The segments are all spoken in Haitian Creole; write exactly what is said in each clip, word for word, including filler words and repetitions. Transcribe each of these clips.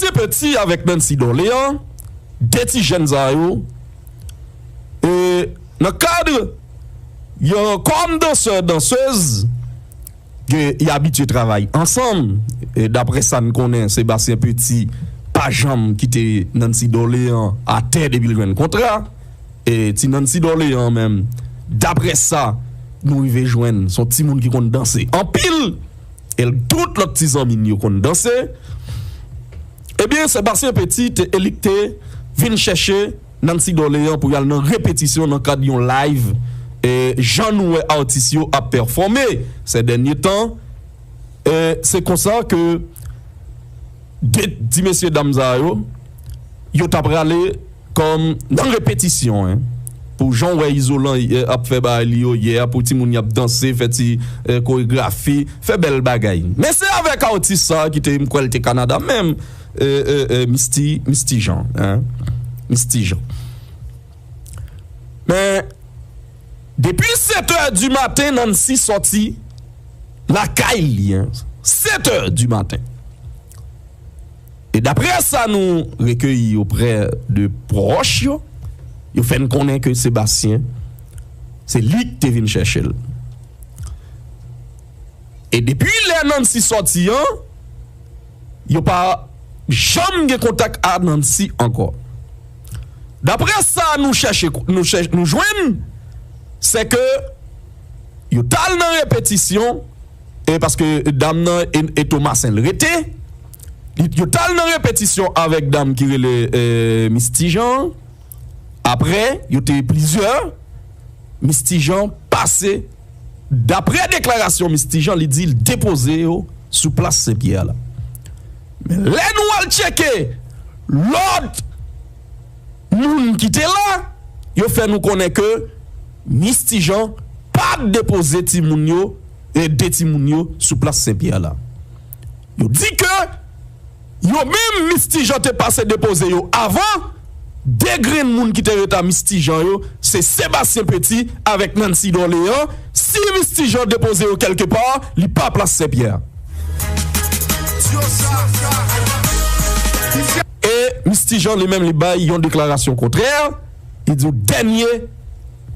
Sebastien Petit avèk Nancy Dorléans, de ti jèn sa yo, e, nan kad yon kòm dansè, dansèz, ke y abitye travay ansanm. E daprè sa n konnen, Sebastien Petit pa janm kite Nancy Dorléans atè depi l jwenn kontra. E ti Nancy Dorléans menm, daprè sa nou rive jwenn, se yon timoun ki konn danse anpil. E l, tout lòt ti zanmi n yo konn danse. Ebyen, Sebastien Petit e li k te vin chèche Nancy Dorléans pou y al nan repetisyon nan kad yon live, e, jan nou wè atis yo ap pèfòme sè dènye tan. E, se konsa ke de ti mesye dam sa yo, yo t ap prale kòm nan repetisyon, en, pou jan w wè Izolan, e, ap fè bagay li yo yè, pou timoun y ap danse, fè ti, e, koregrafi, fè bèl bagay. Men se avèk atis sa ki te, m kwè l te Kanada menm, e, e, e, Misty, Misty Jean, en, Misty Jean. Men, depi sèt è di maten, Nancy sòti lakay li, en, sèt è di maten. E daprè sa nou rekeyi oprè de pwòch yo, yo fè n konnen ke Sebastien, se li ki te vin chèche l. E depi lè Nancy sòti an, yo pa janm gen kontak a Nancy ankò. Daprè sa nou chèche, nou chèche, nou jwenn, se ke yo t al nan repetisyon, e paske dam nan e, e Thomasin l rete, li, yo t al nan repetisyon avèk dam ki rele, e, Misty Jean. Apre, yo te plizyè, Misty Jean pase. Daprè deklarasyon Misty Jean, li di l depoze yo sou plas Senpyè la. Men lè nou al tcheke lòt moun ki te la, yo fè nou konnen ke Misty Jean pa t depoze timoun yo, e de timoun yo sou plas Senpyè la. Yo di ke yo menm, Misty Jean te pase depoze yo avan. De grenn moun ki te ret a Misty Jean yo, se Sebastien Petit avèk Nancy Dorléans. Si Misty Jean depoze yo kèlkepa, li pa plas Senpyè. E Misty Jean li menm li bay yon deklarasyon kontrè. Li di w dènye,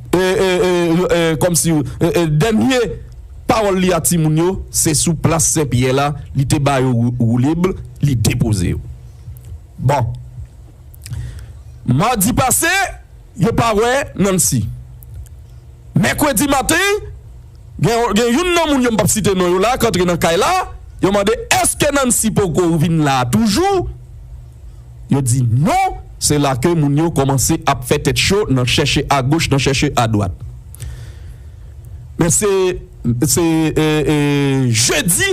e, e, e, e, kòmsi, e, e, dènye pawòl li a timoun yo, se sou plas Senpyè la, li te ba yo wou-, woulib, li depoze yo. Bon. Madi pase, yo pa wè Nancy. Mèkredi maten, gen, gen youn nan moun yo, m p ap site non yo la, k antre nan kay la, yo mande, èske Nancy poko vin la a toujou? Yo di non, se la ke moun yo kòmanse ap fè tèt cho nan chèche agoch, nan chèche adwat. Men se, se, e, e, jedi,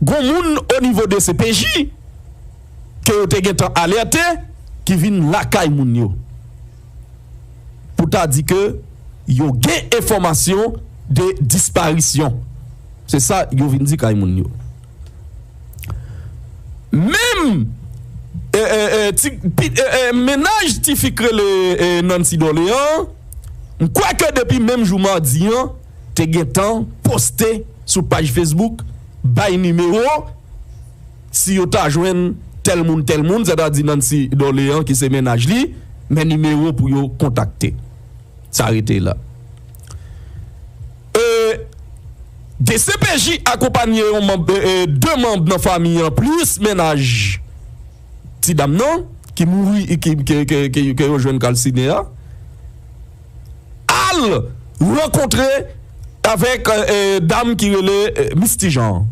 gon moun o nivo de D C P J ke yo te gentan alète, ki vin lakay moun yo pou ta di ke yo gen enfòmasyon de disparisyon. Se sa yo vin di kay moun yo. Menm, e, e, e, ti, pi, e, e, mennaj tifi k rele, e, Nancy Dorléans, m kwè ke depi menm jou madi an, te gentan poste sou paj Facebook, bay nimewo, si yo ta jwenn tèl moun, tèl moun, sètadi Nancy Dorléans ki se mennaj li, men nimewo pou yo kontakte. Sa rete la. E, D C P J akonpanye yon manm, e, e, de manm nan fanmi an, plis mennaj ti dam nan, ki mouri, ki, ke, ke, ke, ke yo jwenn kalsine a, al rankontre avèk, e, e, dam ki rele, e, Misty Jean.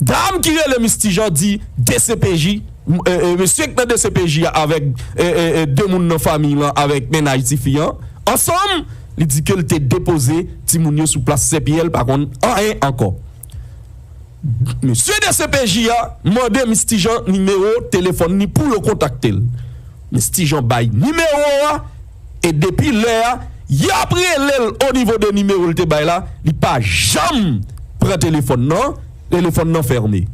Dam ki rele Misty Jean di D C P J, m-, e, e, mesye k nan D C P J a avèk, e, e, e, de moun nan fanmi l lan avèk mennaj tifi an, ansanm, li di ke l te depoze timoun yo sou plas Senpyè, l pa konn anyen ankò. Mesye D C P J a mande Misty Jean nimewo telefòn li pou yo kontakte l. Misty Jean bay nimewo a, e depi lè a, y ap rele l o nivo de nimewo l te bay la, li pa janm pran telefòn nan, telefòn nan fèmen.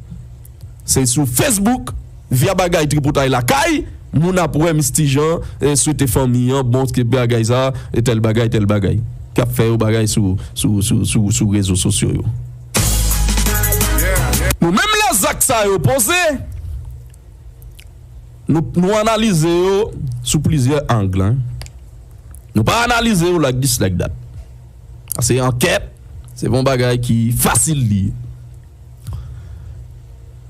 Se sou Facebook, via bagay tripotay lakay, moun ap wè Misty Jean, e, swete fanmi an, bon, ke bagay sa, e tèl bagay, tèl bagay. K ap fè yo bagay sou, sou, sou, sou, sou rezo sosyo yo. Nou menm lè zak sa yo poze, nou, nou analize yo sou plizyè ang, en. Nou pa analize yo like this, like that. Sa se ankèt, se pa yon bagay ki fasil li ye.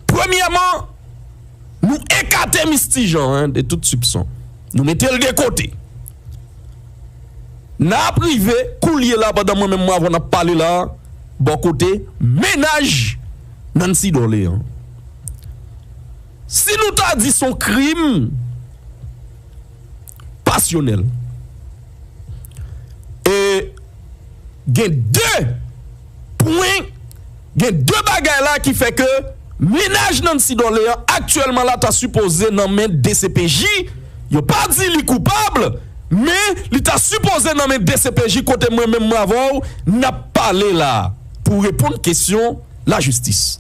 Premyèman, nou ekate Misty Jean, en, de tout sipson. Nou mete l de kote. N ap rive koulye la, pandan mwen menm mwen avè w n ap pale la, bò kote mennaj Nancy Dorlean. Si nou ta di se yon krim pasyonèl, e gen de pwen, gen de bagay la ki fè ke mennaj Nancy Dorlean aktyèlman la ta sipoze nan men D C P J. Yo pa di li koupab, men li ta sipoze nan men D C P J kote mwen menm mwen avè w n ap pale la pou reponn kesyon lajistis.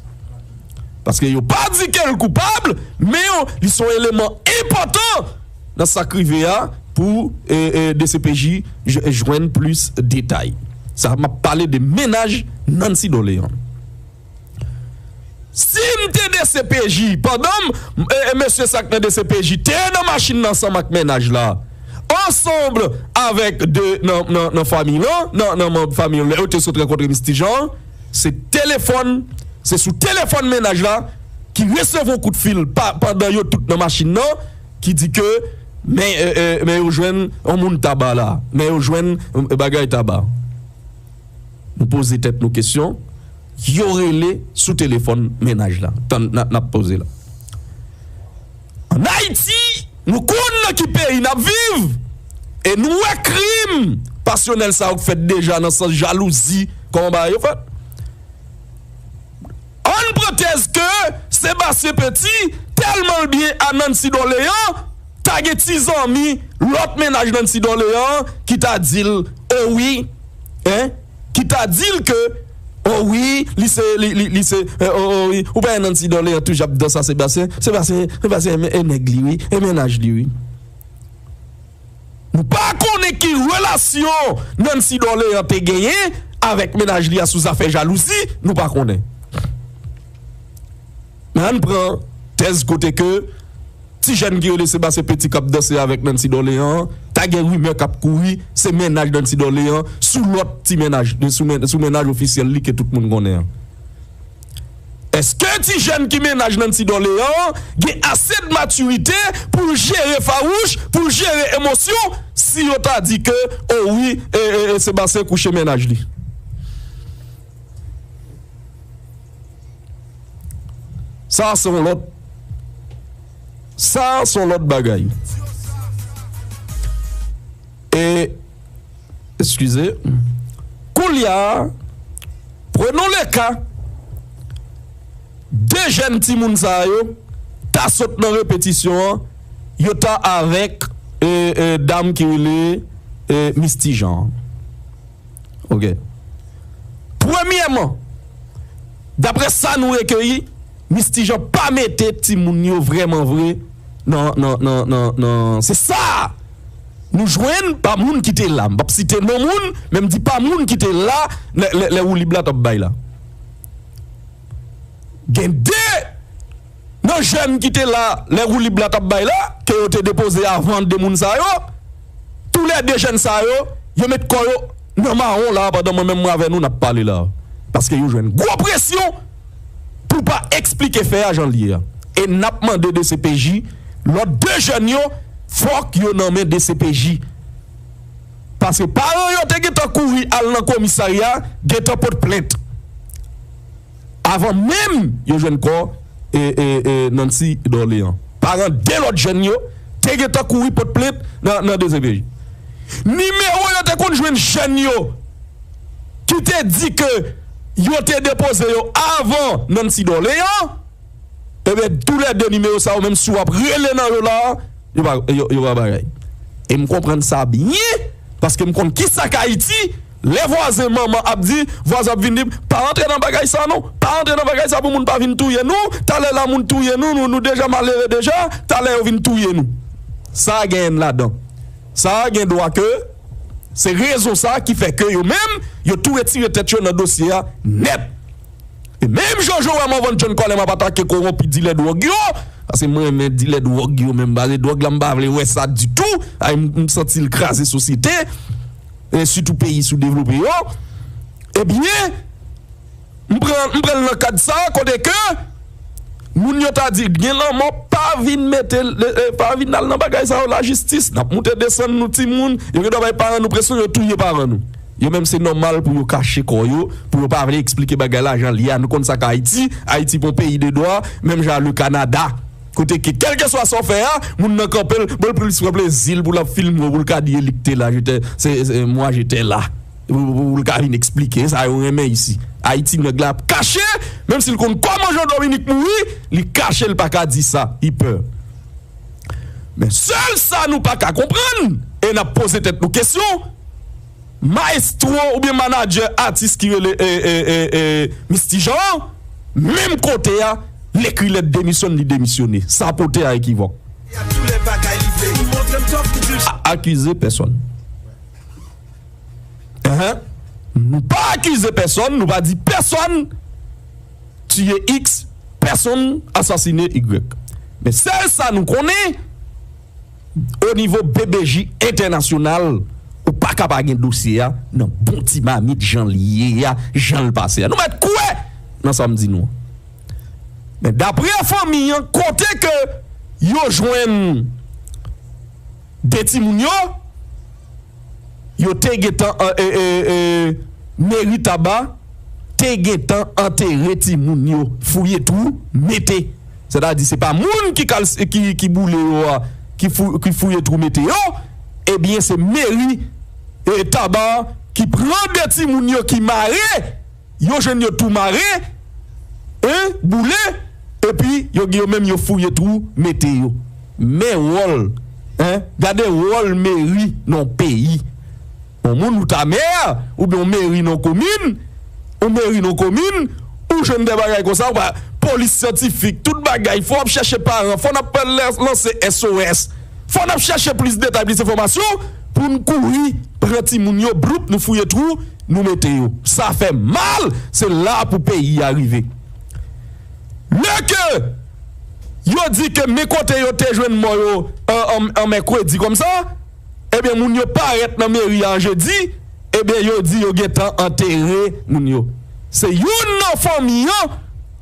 Paske yo pa di ke l koupab, men yo, li se yon eleman enpòtan nan sa k rive a pou, e, e, D C P J j-, jwenn plis detay. Sa, m ap pale de mennaj Nancy Dorlean. Si m te D C P J, pandan m, e, e, mesye sa k nan D C P J te nan machin nan ansanm ak mennaj la, ansanm avèk de nan, nan, nan fanmi lan, nan, nan manm fanmi lan, lè yo te sot rankontre Misty Jean, se telefòn, se sou telefòn mennaj la ki resevwa yon kout fil pa, pandan yo tout nan machin nan, ki di ke men, e, e, men yo jwenn yon moun taba la, men yo jwenn, e, bagay taba. Nou poze tèt nou kesyon, yo rele sou telefòn mennaj la. Tann, n a, n ap poze la. Ann Ayiti, nou konn nan ki peyi n ap viv, e nou wè krim pasyonèl sa yo k fèt deja nan sans jalouzi, kòman bagay yo fèt. Ann pran tèz ke Sébastien Petit, tèlman l byen a Nancy Dorlean, ta gen ti zanmi lòt mennaj Nancy Dorlean ki ta di l, o wi, en, ki ta di l ke, o wi, li se, li, li, li se, e, o, o wi, ou pa wè Nancy Dorlean toujou ap danse a Sébastien, Sébastien, Sébastien e, e nèg li wi, e mennaj li wi. Nou pa konnen ki relasyon Nancy Dorlean te genyen avèk mennaj li a sou zafè jalouzi, nou pa konnen. Men ann pran tèz kote ke ti jèn ki rele Sébastien Petit k ap danse avèk Nancy Dorlean an, ta gen rimè k ap kouri, se mennaj Nancy Dorlean sou lòt ti mennaj, sou men-, sou mennaj ofisyèl li ke tout moun konnen an. Èske ti jèn ki mennaj Nancy Dorlean an gen ase de matirite pou l jere fawouch, pou l jere emosyon, si yo ta di ke, o wi, e, e, e, Sébastien kouche mennaj li? Sa se yon lòt, sa se yon lòt bagay. E, eskize, koulye a, prenons le cas, de jèn timoun sa yo ta sot nan repetisyon an, yo ta avèk, e, e, dam ki rele, e, Misty Jean. Ok. Premyèman, daprè sa nou rekèyi, Misty Jean pa mete timoun yo vrèman vre nan, nan, nan, nan, nan, se sa nou jwenn pa moun ki te la. M p ap site non moun, men m di pa moun ki te la lè, lè, lè woulib la t ap bay la. Gen de nan jèn ki te la lè woulib la t ap bay la, ke yo te depoze avan de moun sa yo, toulède jèn sa yo, yo met kò yo nan mawon la pandan mwen menm mwen avè nou n ap pale la. Paske yo jwenn gwo presyon pou pa eksplike fè a jan l ye a. E n ap mande D C P J, lòt de jèn yo, fòk yo nan men D C P J. Paske paran yo te gentan kouri al nan komisarya, gentan pot plent. Avan menm yo jwenn kò, e, e, e, Nancy Dorlean. Paran de lòt jèn yo te gentan kouri pot plent nan, nan D C P J. Nimewo yo te konn jwenn jèn yo ki te di ke yo te depoze yo avan Nancy Dorlean, ebyen, toulède nimewo sa yo, menm si w ap rele nan yo la, yo pa, yo, yo pa bagay. E m konprann sa byen, paske m konn kisa k Ayiti, lè vwazen manman ap di, vwazen ap vin di, pa rantre nan bagay sa non, pa rantre nan bagay sa pou moun pa vin touye nou, talè la moun touye nou, nou, nou deja malere deja, talè yo vin touye nou. Sa a gen ladan. Sa a gen dwa ke se rezon sa a ki fè ke yo menm, yo tou retire tèt yo nan dosye a nèt. E menm Jojo wè m anvan John Colem ap atake kowonpi dilè dwòg yo, paske mwen renmen dilè dwòg yo menm, paske dwòg la m pa vle wè sa ditou, ay m, m santi l kraze sosyete, e sitou peyi soudevlope yo. Ebyen, m pran, m pran l nan kad sa, kote ke moun yo ta di, gen lanmò, pa vin mete, e, e, pa vin al nan bagay sa yo, lajistis, n ap moute desann nou timoun, yo gen dwa bay paran nou presyon, yo touye paran nou. Yo menm se nòmal pou yo kache kò yo, pou yo pa vle eksplike bagay la jan l ye a. Nou konn sa k Ayiti, Ayiti pa yon peyi de dwa, menm jan le Kanada. Kote ke, kèlkeswa sa w fè a, moun nan kanpe l, bon, l plis pran plezi l pou l ap filme w, pou l ka di e li k te la, je te, se, se, moi, j'étais là. Pou, pou, pou l ka vin eksplike, sa yo renmen isi. Ayiti, nèg la ap kache, menm si l konn kòman Jean Dominique mouri, li kache, l pa ka di sa, li pè. Men sèl sa nou pa ka konprann, e n ap poze tèt nou kesyon, mayestwo oubyen manadjè atis ki rele, e, e, e, e, Misty Jean an, menm kote a, l ekri lèt demisyon, li demisyone. Sa pote a ekivòk. A-, akize pèsonn. Enhen. Nou pa akize pèsonn, nou pa di pèsonn tiye X, pèsonn asasine Y. Men sèl sa nou konnen, o nivo B B J entènasyonal, ou pa ka pa gen dosye a nan bon ti mamit jan l ye a, jan l pase a. Nou mèt kwè nan sa m di nou an. Men daprè fanmi an, kote ke yo jwenn de timoun yo, yo te gentan, e, e, e, meri Taba te gentan antere timoun yo, fouye twou, mete. Sètadi, se pa moun ki kal-, ki, ki boule yo a, ki fou-, ki fouye twou mete yo, ebyen, se meri, e, Taba ki pran de timoun yo ki mare, yo jwenn yo tou mare, en, boule, epi yo, yo menm yo fouye twou, mete yo. Men wòl, en, gade wòl meri nan yon peyi. Yon moun ou ta mè, oubyen yon meri nan komin, yon meri nan komin, ou jwenn de bagay konsa, ou pa, polis syantifik, tout bagay, fò w ap chèche paran, fò n ap lè-, lanse S O S, fò n ap chèche plis detay, plis enfòmasyon, pou n kouri, pran timoun yo, bloup, nou fouye twou, nou mete yo. Sa fè mal, se la pou peyi a rive. Lè ke yo di ke men kote yo te jwenn mò yo an, an, an mèkredi kòmsa, ebyen, moun yo parèt nan meri a an jedi, ebyen, yo di yo gentan antere moun yo. Se youn nan fanmi an,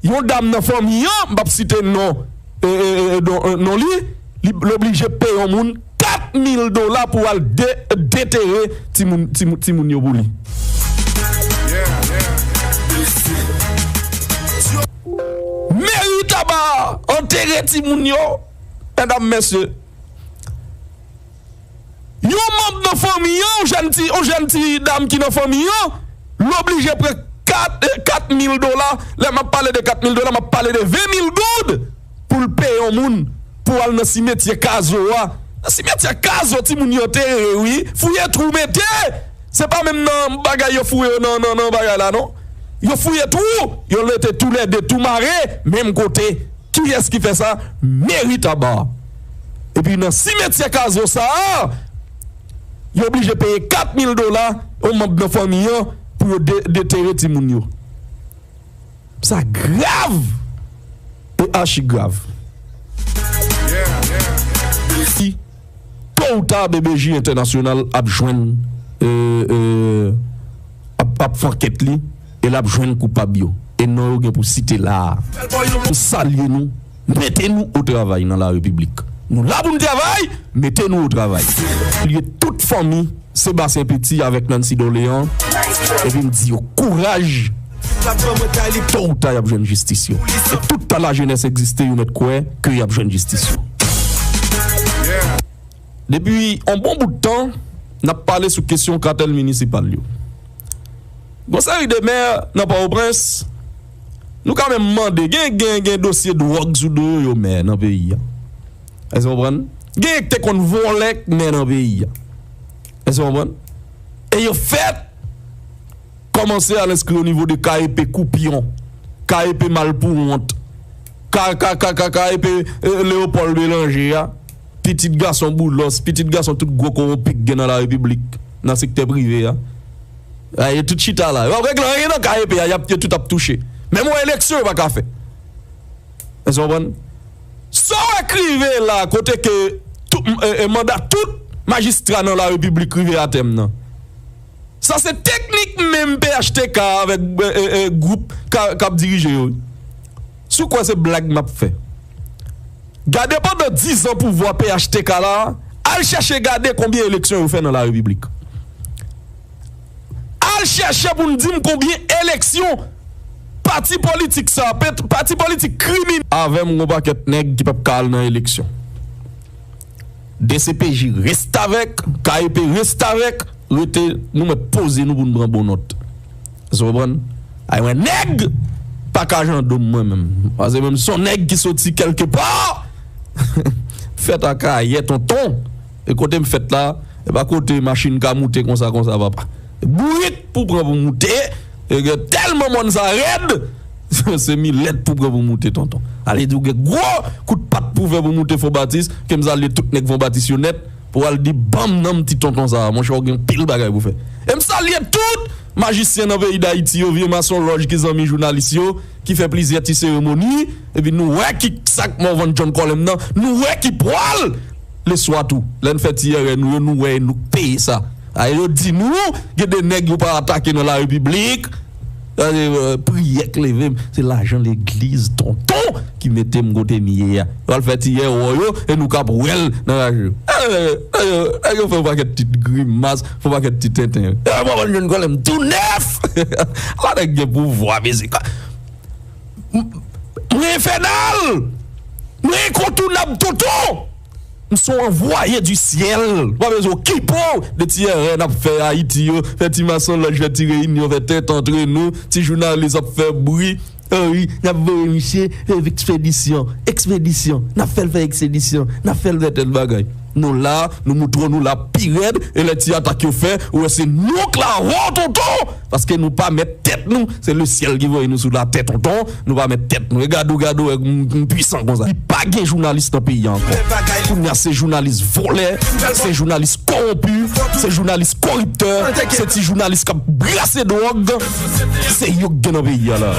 yon dam nan fanmi an, m p ap site non, e, e, e, non, e, non li, li, l oblije peye yon moun kat mil dola pou al de-, detere timoun, timoun, timoun yo pou li. Meri Taba antere timoun yo, medam, mesye. Yon manm nan fanmi an, yon jèn ti, yon jèn ti dam ki nan fanmi an, l oblije pran kat, eh, kat mil dola. Lè m ap pale de kat mil dola, m ap pale de ven mil goud pou l peye yon moun pou al nan simetyè Kazo a. Nan simetyè Kazo, timoun yo antere, wi. Fouye twou mete. Se pa menm nan bagay yo fouye yo nan, nan, nan bagay la, non. Yo fouye twou, yo mete toulède tou mare, menm kote. Kiyès ki fè sa? Meri Taba. Epi nan simetyè Kazo sa a, yo oblije peye kat mil dola yon manm nan fanmi an pou yo de-, detere timoun yo. Sa grav e achi grav. Si to ou ta B B J entènasyonal ap jwenn, e, e, ap, ap fè ankèt li, e l ap jwenn koupab yo. E non yo gen pou site la a. M salye nou, mete nou o travay nan la repiblik. Nou la pou n travay, mete nou o travay. Salye tout fanmi Sébastien Petit avèk Nancy Dorléans, epi m di yo kouraj. To ou ta y ap jwenn jistis yo. E tout tan lajenès egziste, yo mèt kwè ke y ap jwenn jistis yo. Depi yon bon bout tan, n ap pale sou kesyon katèl minisipal yo. Gon seri de mè nan Pòtoprens, nou ka menm mande, gen, gen, gen dosye dwòg sou do yo, yo mè nan peyi a. Èske w konprann? Gen k te konn vòlè k mè nan peyi a. Èske w konprann? E yo fèt kòmanse al enskri o nivo de K E P Koupyon, K E P Malpouwont, K, K, K, K, K E P, eh, Léopold Bélanger a, pitit gason Boulos, pitit gason tout gwo kowonpi k gen nan larepiblik, nan sektè prive a. A, yo tout chita la. Yo ap regle anyen nan K E P a, y ap, yo tout ap touche. Menm yon eleksyon yo pa ka fè. Èske w konprann? Sa w wè k rive la, kote ke tout, e, e, manda tout majistra nan larepiblik rive a tèm nan. Sa se teknik menm P H T K avèk, e, e, e, gwoup ka, k ap dirije yo. Si w kwè se blag m ap fè, gade pandan diz an pouvwa P H T K la, al chèche gade konbyen eleksyon yo fè nan larepiblik. Al chèche pou n di m konbyen eleksyon pati politik sa, pet-, pati politik kriminèl avè m, gon pakèt nèg ki p ap ka al nan eleksyon. D C P J restavèk, K E P restavèk, rete, nou mèt poze nou pou n pran bon nòt. Èske w konprann? Ay, mwen, nèg pa ka jan do m, mwen menm. Paske menm se yon nèg ki soti kèlke pa, fèt Akayè, tonton. E kote m fèt la, e pa kote machin ka moute konsa, konsa, papa. Bourik pou pran pou moute, e gen tèlman mòn sa rèd, se milèt pou pran pou moute, tonton. Ale di w gen gwo kout pat pou fè pou moute Fon Batis, ke m salye tout nèg Fon Batis yo nèt, pou al di banm nan m ti tonton sa, monchè, w gen pil bagay pou fè. E m salye tout majisyen nan peyi Dayiti yo, vye masonlòj ki zanmi jounalis yo, ki fè plizyè ti seremoni, epi nou wè ki sa k mòvann John Colem nan, nou wè ki pwal leswa tou. Lè n fè ti erè nou yo, nou wè e nou k peye sa. A, yo di nou, gen de nèg yo pa atake nan larepiblik, e, e, priyè k leve m, se lajan legliz, tonton, ki mete m kote m ye a. Yo al fè ti erè yo, e nou k ap wè l nan raje yo. E, e, e, nèg yo fè yon pakèt ti grimas, fè yon pakèt ti tenten. E, mwen, mwen, John Colem tou nèf! La nèg gen pouvwa, mezye. M-, mwen enfènal! Mwen enkontounab, tonton! M se yon anvwaye di syèl. Ou pa bezwen okipe w de ti erè n ap fè Ayiti yo, fè ti masonlòj, fè ti reyinyon, fè tèt antre nou, ti jounalis ap fè bri. Anri, n ap voye misye fè ekspedisyon, ekspedisyon, n ap fè l fè ekspedisyon, n ap fè l fè tèl bagay. Nou la, nou moutre w nou la pi rèd, e lè ti atak yo fè, ou wè se nou k la, wo, tonton! Paske nou pa mèt tèt nou, se lesyèl ki voye nou sou latè, tonton, nou pa mèt tèt nou. E gade w, gade w, m, m pwisan konsa. Li pa gen jounalis nan peyi a ankò. Kounye a se jounalis vòlè, se jounalis kowonpi, se jounalis koriptè, se ti jounalis k ap brase dwòg, se yo k gen nan peyi a la.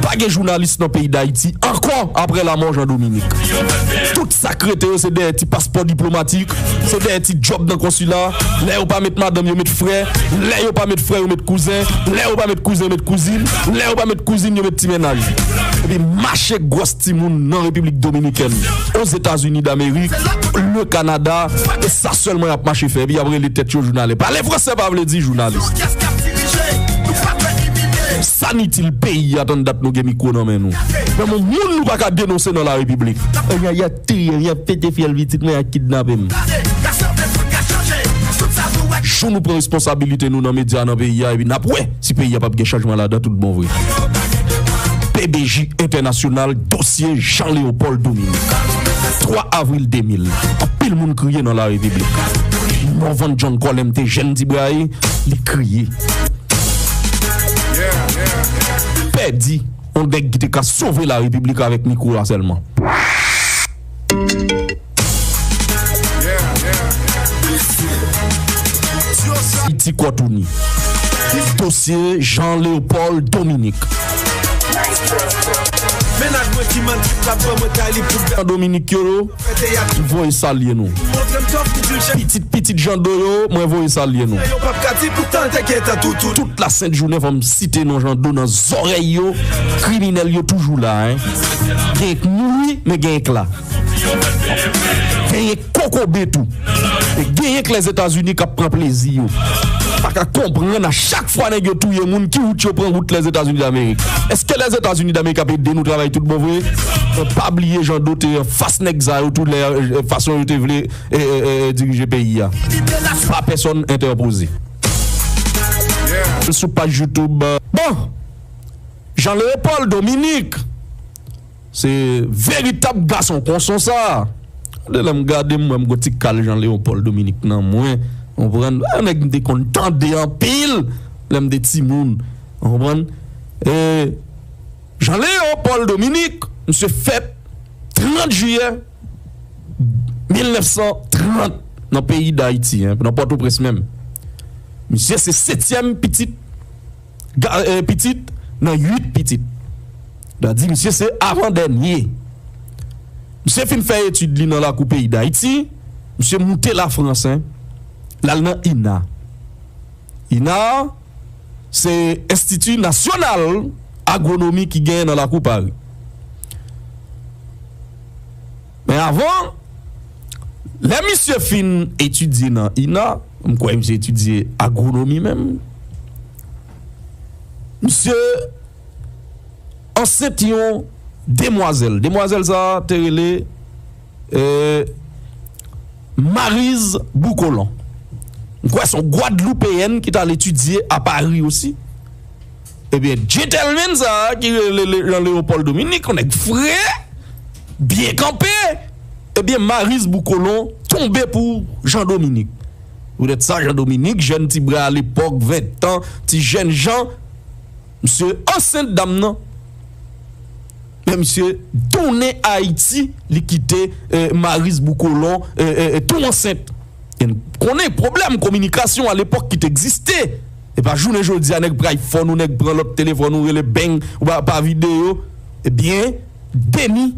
Pa gen jounalis nan peyi Dayiti ankò apre lanmò Jean Dominique. Tout sa k rete yo se dèyè ti paspò diplomatik, se dèyè ti djòb nan konsila. Lè yo pa met madanm, yo met frè. Lè yo pa met frè, yo met kouzen. Lè yo pa met kouzen, yo met kouzin. Lè yo pa met kouzin, yo met ti mennaj. Epi mache gwòs timoun nan Repiblik Dominikèn, Ozetazini Damerik, le Kanada, e sa sèlman y ap mache fè. Epi y ap rele tèt yo jounalè. Pale fransè pa vle di jounalis. Sa n itil peyi a tann dat nou gen mikwo nan men nou? Menm yon moun nou pa ka denonse nan larepiblik. Anya y ap touye m, y ap pete fyèl pitit mwen, y ap kidnape m. Jou nou pran responsabilite nou nan medya nan peyi a, epi n ap wè si peyi a p ap gen chanjman ladan tout bon vre. P B J Entènasyonal, dosye Jean Léopold Dominique. Twa avril de mil, anpil moun kriye nan larepiblik. Mòvann John Colem te jèn ti bray, li kriye. Pèdi yon nèg ki te ka sove larepiblik avèk mikwo a sèlman. Iti Kòtouni. Dosye Jean Léopold Dominique. Mennaj mwen ki manti, l ap ban mwen kay li pou Jean Dominique yo, m voye salye nou. Pitit, pitit Jando yo, mwen voye salye nou. Tout la sent jounen, fò m site non Jando nan zòrèy yo. Kriminèl yo toujou la, en. Genyen k mouri, men genyen k la. Genyen kokobe tou. E genyen k Lèzetazini k ap pran plezi yo. Pa ka konprann, a chak fwa nèg yo touye moun, ki wout yo pran? Wout Lèzetazini Damerik. Èske Lèzetazini Damerik ap ede nou travay tout bon vre? E pa bliye Jando te anfas nèg sa yo tou lè, e, fason yo te vle, e, e, e, dirije peyi a. Pa pèsonn entèpoze. Sou paj YouTube. Bon! Jean Léopold Dominique. Se veritab gason konson sa. Gade lè m gade m, mwen m gon ti kal Jean Léopold Dominique nan mwen. Konprann? A, nèg m te konn tande anpil lè m te timoun. Konprann? E Jean Léopold Dominique, misye fèt trant jiyè mil nèf san trant nan peyi Dayiti, en, nan Pòtoprens menm. Misye se setyèm pitit, ga-, eh, pitit nan uit pitit. Sa di misye se avan dènye. Misye fin fè etid li nan lakou peyi Dayiti, misye moute Lafrans, en, l al nan INA. INA se Enstiti Nasyonal Agwonomi ki genyen nan lakou Pari. Men avan, lè misye fin etidye nan INA, m kwè misye etidye agwonomi menm, misye ansent yon demwazèl. Demwazèl sa a te rele, eh, Maryse Boucolon. M kwè se yon Gwadloupeyèn ki t al etidye a Pari osi. Ebyen, gentleman sa a ki rele Jean Léopold Dominique, yon nèg fre, byen kanpe. Ebyen, Maryse Boucolon tonbe pou Jean Dominique. Poutèt sa, Jean Dominique, jèn ti bra alepòk, ventan, ti jènjan, misye ansent dam nan. Men misye tounen Ayiti, li kite, eh, Maryse Boucolon, eh, eh, eh, tou ansent. E n konnen pwoblèm kominikasyon alepòk ki te egziste. E pa jounen jodi a, nèg pran iPhone ou nèg pran lòt telefòn ou rele beng ou pa, pa videyo. Ebyen, Denis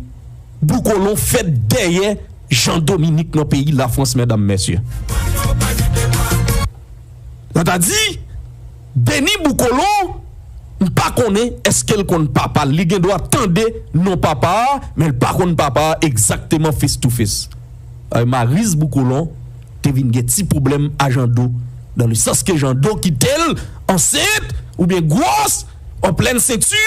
Boucolon fèt dèyè Jean Dominique nan peyi Lafrans, medam, mesye. Sa ta di, Denis Boucolon, m pa konnen èske l konn papa l. Li gen dwa tande non papa a, men l pa konn papa a egzakteman face to face. Eh, Maryse Boucolon te vin gen ti pwoblèm a Jean Do, dans le sens ke Jean Do kite l ansent oubyen gwòs, an plèn senti,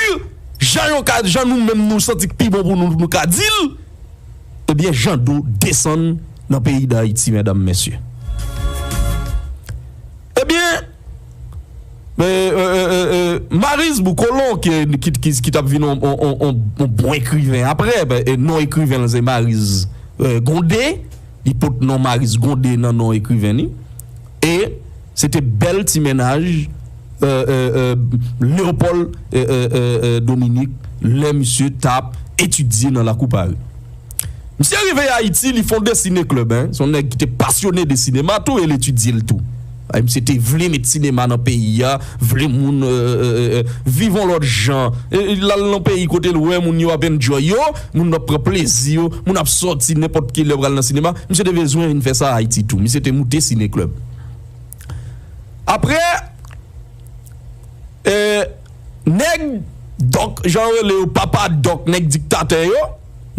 jan yo ka, jan nou menm nou santi k pi bon pou nou, nou ka di l, ebyen, Jean Do desann nan peyi Dayiti, medam, mesye. Ebyen, eh, eh, eh, eh, eh, Maryse Boucolon, ki, ki, ki, ki t ap vin yon, yon, yon, yon, yon bon ekriven apre, ben, e non ekriven l se Maryse, eh, Gondé, li pot non Maryse Gondé nan non ekriven li. E se te bèl ti mennaj, eh, eh, eh, Léopold, eh, eh, eh, eh, Dominique, lè misye t ap etidye nan lakou Pari. Misye rive Ayiti, li fonde Ciné Club, en. Se yon nèg ki te pasyone de sinema tou e l etidye l tou. Ay, misye te vle met sinema nan peyi a, vle moun, eh, eh, eh, eh, viv yon lòt jan. E, e l al nan peyi kote l wè moun yo ap enjoy yo, moun ap pran plezi yo, moun ap sòti nenpòt ki lè pral nan sinema. Misye te bezwen vin fè sa Ayiti tou. Misye te moute Ciné Club. Apre, eh, nèg Dòk, jan yo rele yo, papa Dòk, nèg diktatè yo,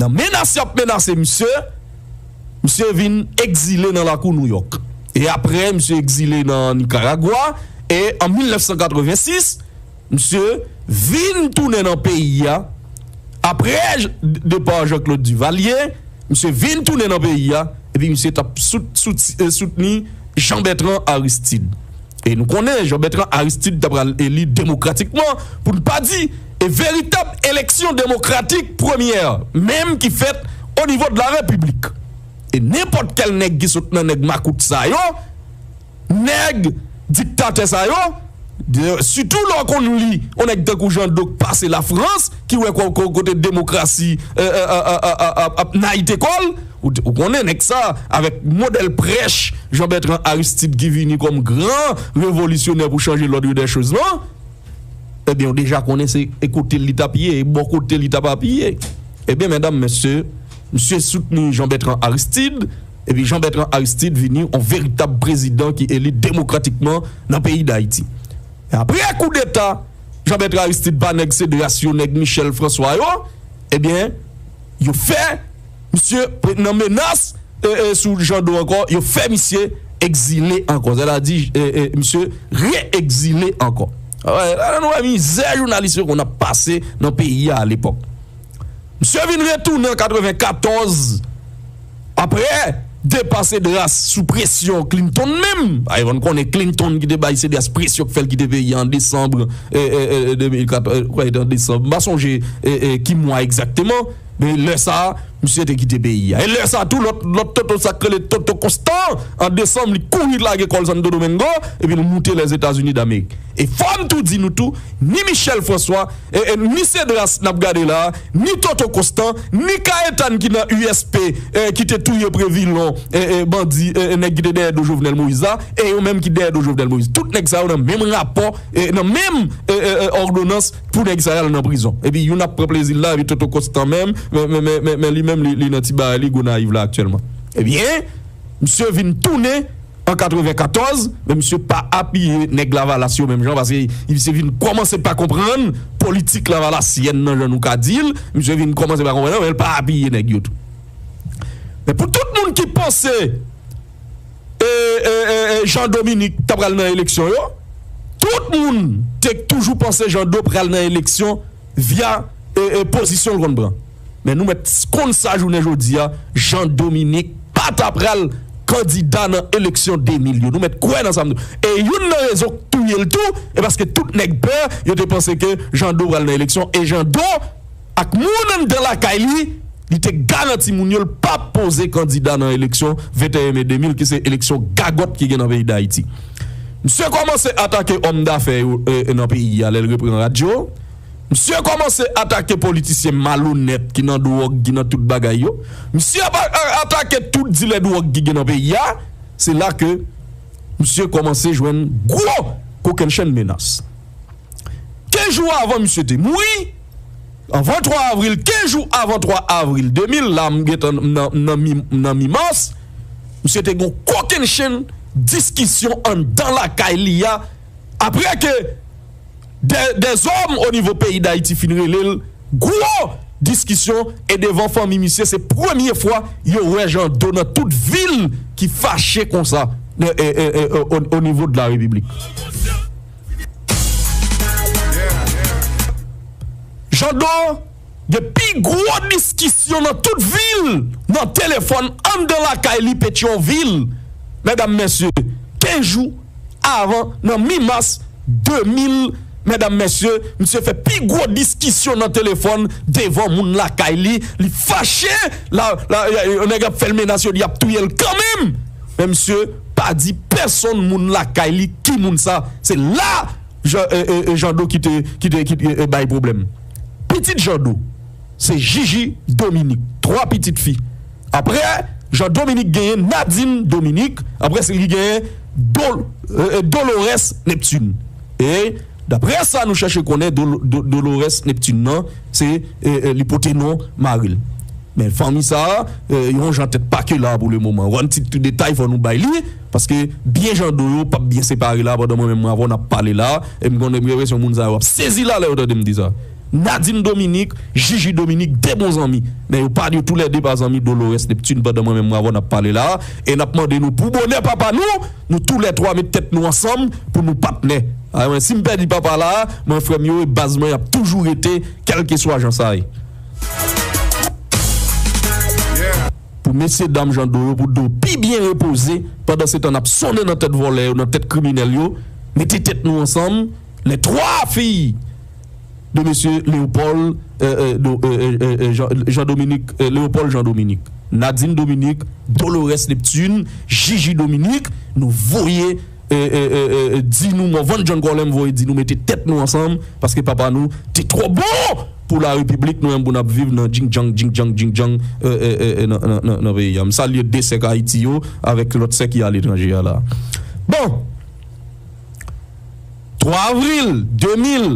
nan menas y ap menase misye, misye vin egzile nan lakou Nouyòk. E apre, misye egzile nan Nikaragwa, e an mil nèf san katrevensis, misye vin tounen nan peyi a. Apre j-, depa Jean-Claude Duvalier, misye vin tounen nan peyi a, epi misye t ap sout-, sout-, eh, soutni Jean Bertrand Aristide. E nou konnen Jean Bertrand Aristide ta pral eli demokratikman, pou n pa di, e veritab eleksyon demokratik premyè, menm ki fèt o nivo de la Repiblik. E nenpòt kèl nèg ki sot nan nèg makout sa yo, nèg diktatè sa yo, de, sitou lè w konn li, yon nèg tankou Jean Doc pase Lafrans, ki wè ko-, ko-, kote demokrasi, eh, eh, eh, eh, eh, eh, ap nayite kò l, ou, ou konnen nèg sa, avèk modèl prèch Jean Bertrand Aristide ki vini kòm gran revolisyonè pou chanje l'ordre des choses lan, ebyen, ou deja konnen se e kote l li t ap ye, e bò kote l li t ap apiye. Ebyen, medam, mesye, misye soutni Jean Bertrand Aristide, epi Jean Bertrand Aristide vini yon veritab prezidan ki eli demokratikman nan peyi Dayiti. E apre koudeta, Jean Bertrand Aristide pa nèg Cédras yo, nèg Michel François yo, ebyen, yo fè misye nan menas, e, e, sou Jean Do ankò, yo fè misye egzile ankò. Sètadi, e, e, misye re-egzile ankò. Alò, la nou wè mizè jounalis yo konn ap pase nan peyi a alepòk. Misye vin retounen an katrevenkatòz, apre depa Cédras sou presyon Clinton menm. Ay, nou konnen Clinton ki te bay Cédras presyon k fè l kite peyi a an desanm, e, e, e, de mil katòz, e, kwè se te an desanm, m pa sonje, e, e, ki mwa egzakteman, men lè sa a, Misye te kite peyi a. E lè sa tou, lòt, lòt Toto sa k rele Toto Constant, an desanm, li kouri lage kò l Santo Domingo, epi l moute Lèzetazini Damerik. E fò m tou di nou tou, ni Michel François, e, e, ni Cedras n ap gade la, ni Toto Constant, ni Kayetan ki nan U S P, e, ki te touye Previlon, e, e, bandi, e, e, nèg ki te dèyè do Jovenel Moïse la, e yo menm ki dèyè do Jovenel Moïse. Tout nèg sa yo nan menm rapò, e, nan menm, e, e, e, òdonans pou nèg sa y al nan prizon. Epi youn ap pran plezi l la, epi Toto Constant menm, men, men, men, men, men li menm, li, li nan ti bagay li Gonayiv la aktyèlman. Ebyen, misye vin tounen an katrevenkatòz, men misye pa apiye nèg Lavalas yo menm jan, paske misye vin kòmanse pa konprann politik lavalasyèn nan, jan nou ka di l, misye vin kòmanse pa konprann, men l pa apiye nèg yo tou. Men pou tout moun ki panse e, e, e, e, Jean Dominique ta pral nan eleksyon yo, tout moun te toujou panse Jean Do pral nan eleksyon via, e, e, pozisyon l konn pran. Men nou mèt konn sa jounen jodi a, Jean Dominique pa ta pral kandida nan eleksyon de mil yo. Nou mèt kwè nan sa m di. E youn nan rezon k touye l tou, e paske tout nèg pè, yo te panse ke Jean Do pral nan eleksyon. E Jean Do ak moun anndan lakay li, li te garanti moun yo l p ap poze kandida nan eleksyon venteyen me de mil, ki se eleksyon gagòt ki gen nan peyi Dayiti. Misye kòmanse atake òm dafè yo, e, e, nan peyi a lè l repran radyo. Misye kòmanse atake politisyen malonèt ki nan dwòg, ki nan tout bagay yo. Misye ap a-, a-, atake tout dilè dwòg ki gen nan peyi a. Se la ke misye kòmanse jwenn gwo kokennchenn menas. Kenz jou avan misye te mouri, anvan twa avril, kenz jou avan twa avril de mil, la m gentan nan, nan mi, nan mi mas, misye te gon kokennchenn diskisyon anndan lakay li a, apre ke de, dèzòm o nivo peyi Dayiti fin rele l gwo diskisyon, e devan fanmi misye, se premye fwa yo wè Jean Do nan tout vil ki fache konsa, e, e, e, e, o, o nivo de la Repiblik. Jean Do gen pi gwo diskisyon nan tout vil, nan telefòn, anndan lakay li, Petyonvil. Medam, mesye, kenz jou avan, nan mi mas de mil, medam, mesye, misye fè pi gwo diskisyon nan telefòn devan moun lakay li. Li fache, la, la, nèg ap fè l menas, yo di y ap touye l kanmenm. Men misye pa di pèsonn moun lakay li ki moun sa. Se la Jean, e, e, e, Jean Do ki te, ki te, ki te, e, bay pwoblèm. Pitit Jean Do, se Gigi Dominique, twa pitit fi. Apre, Jean Dominique genyen Nadine Dominique, apre se li genyen Dol-, e, e, Dolores Neptune. E, daprè sa nou chèche konnen, Dol-, Do-, Dolores Neptune nan, se, e, e, li pote non mari l. Men fanmi sa a, e, yon jan tèt pake la pou le moman. Yon ti tou detay fò nou bay li, paske byen Jean Do yo p ap byen separe la pandan mwen menm mwen avè w n ap pale la, e m konnen m gen enpresyon moun sa yo ap sezi la lè yo tande m di sa. Nadine Dominique, Gigi Dominique, de bon zanmi. Men yo pa, yo toulède pa zanmi Dolores Neptune pandan mwen menm mwen avè w n ap pale la, e n ap mande nou pou bonè papa nou, nou toulètwa met tèt nou ansanm pou nou patnè. A, mwen, si m pèdi papa la, mwen, frè m yo, e baz mwen ap toujou rete, kèlkeswa jan sa ye. Pou mesye dam Jean Do yo, pou do pi byen repoze, pandan se tan n ap sonnen nan tèt vòlè yo, nan tèt kriminèl yo, mete tèt nou ansanm, les trois filles de mesye Léopold, euh, euh, do-, euh, euh, euh, Jean, Jean Dominique, euh, Léopold Jean Dominique, Nadine Dominique, Dolores Neptune, Gigi Dominique, nou voye, euh, euh, euh, euh, di nou, Morvan John Colem voye di nou mete tèt nou ansanm, paske papa nou te twò bon pou la repiblik, nou menm pou n ap viv nan djingdjang, djingdjang, djingdjang, euh, euh, euh, euh, nan, nan, nan, nan peyi a. M salye de sè k Ayiti yo avèk lòt sè ki aletranje a la. Bon, twa avril de mil,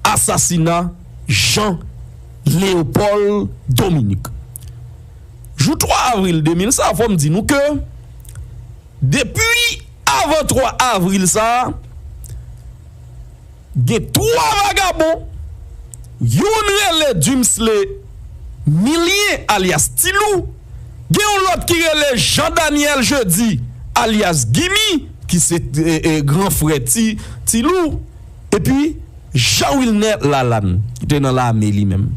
asasina Jean Léopold Dominique. Jou twa avril de mil sa, fò m di nou ke depi avan twa avril sa, gen twa vagabon, youn rele Dumsley Milien alyas Ti Lou, gen yon lòt ki rele Jean Daniel Jeudi alyas Gimi, ki se, e, e, gran frè Ti, Ti Lou, epi Jean Wilner Lalanne, ki te nan lame li menm.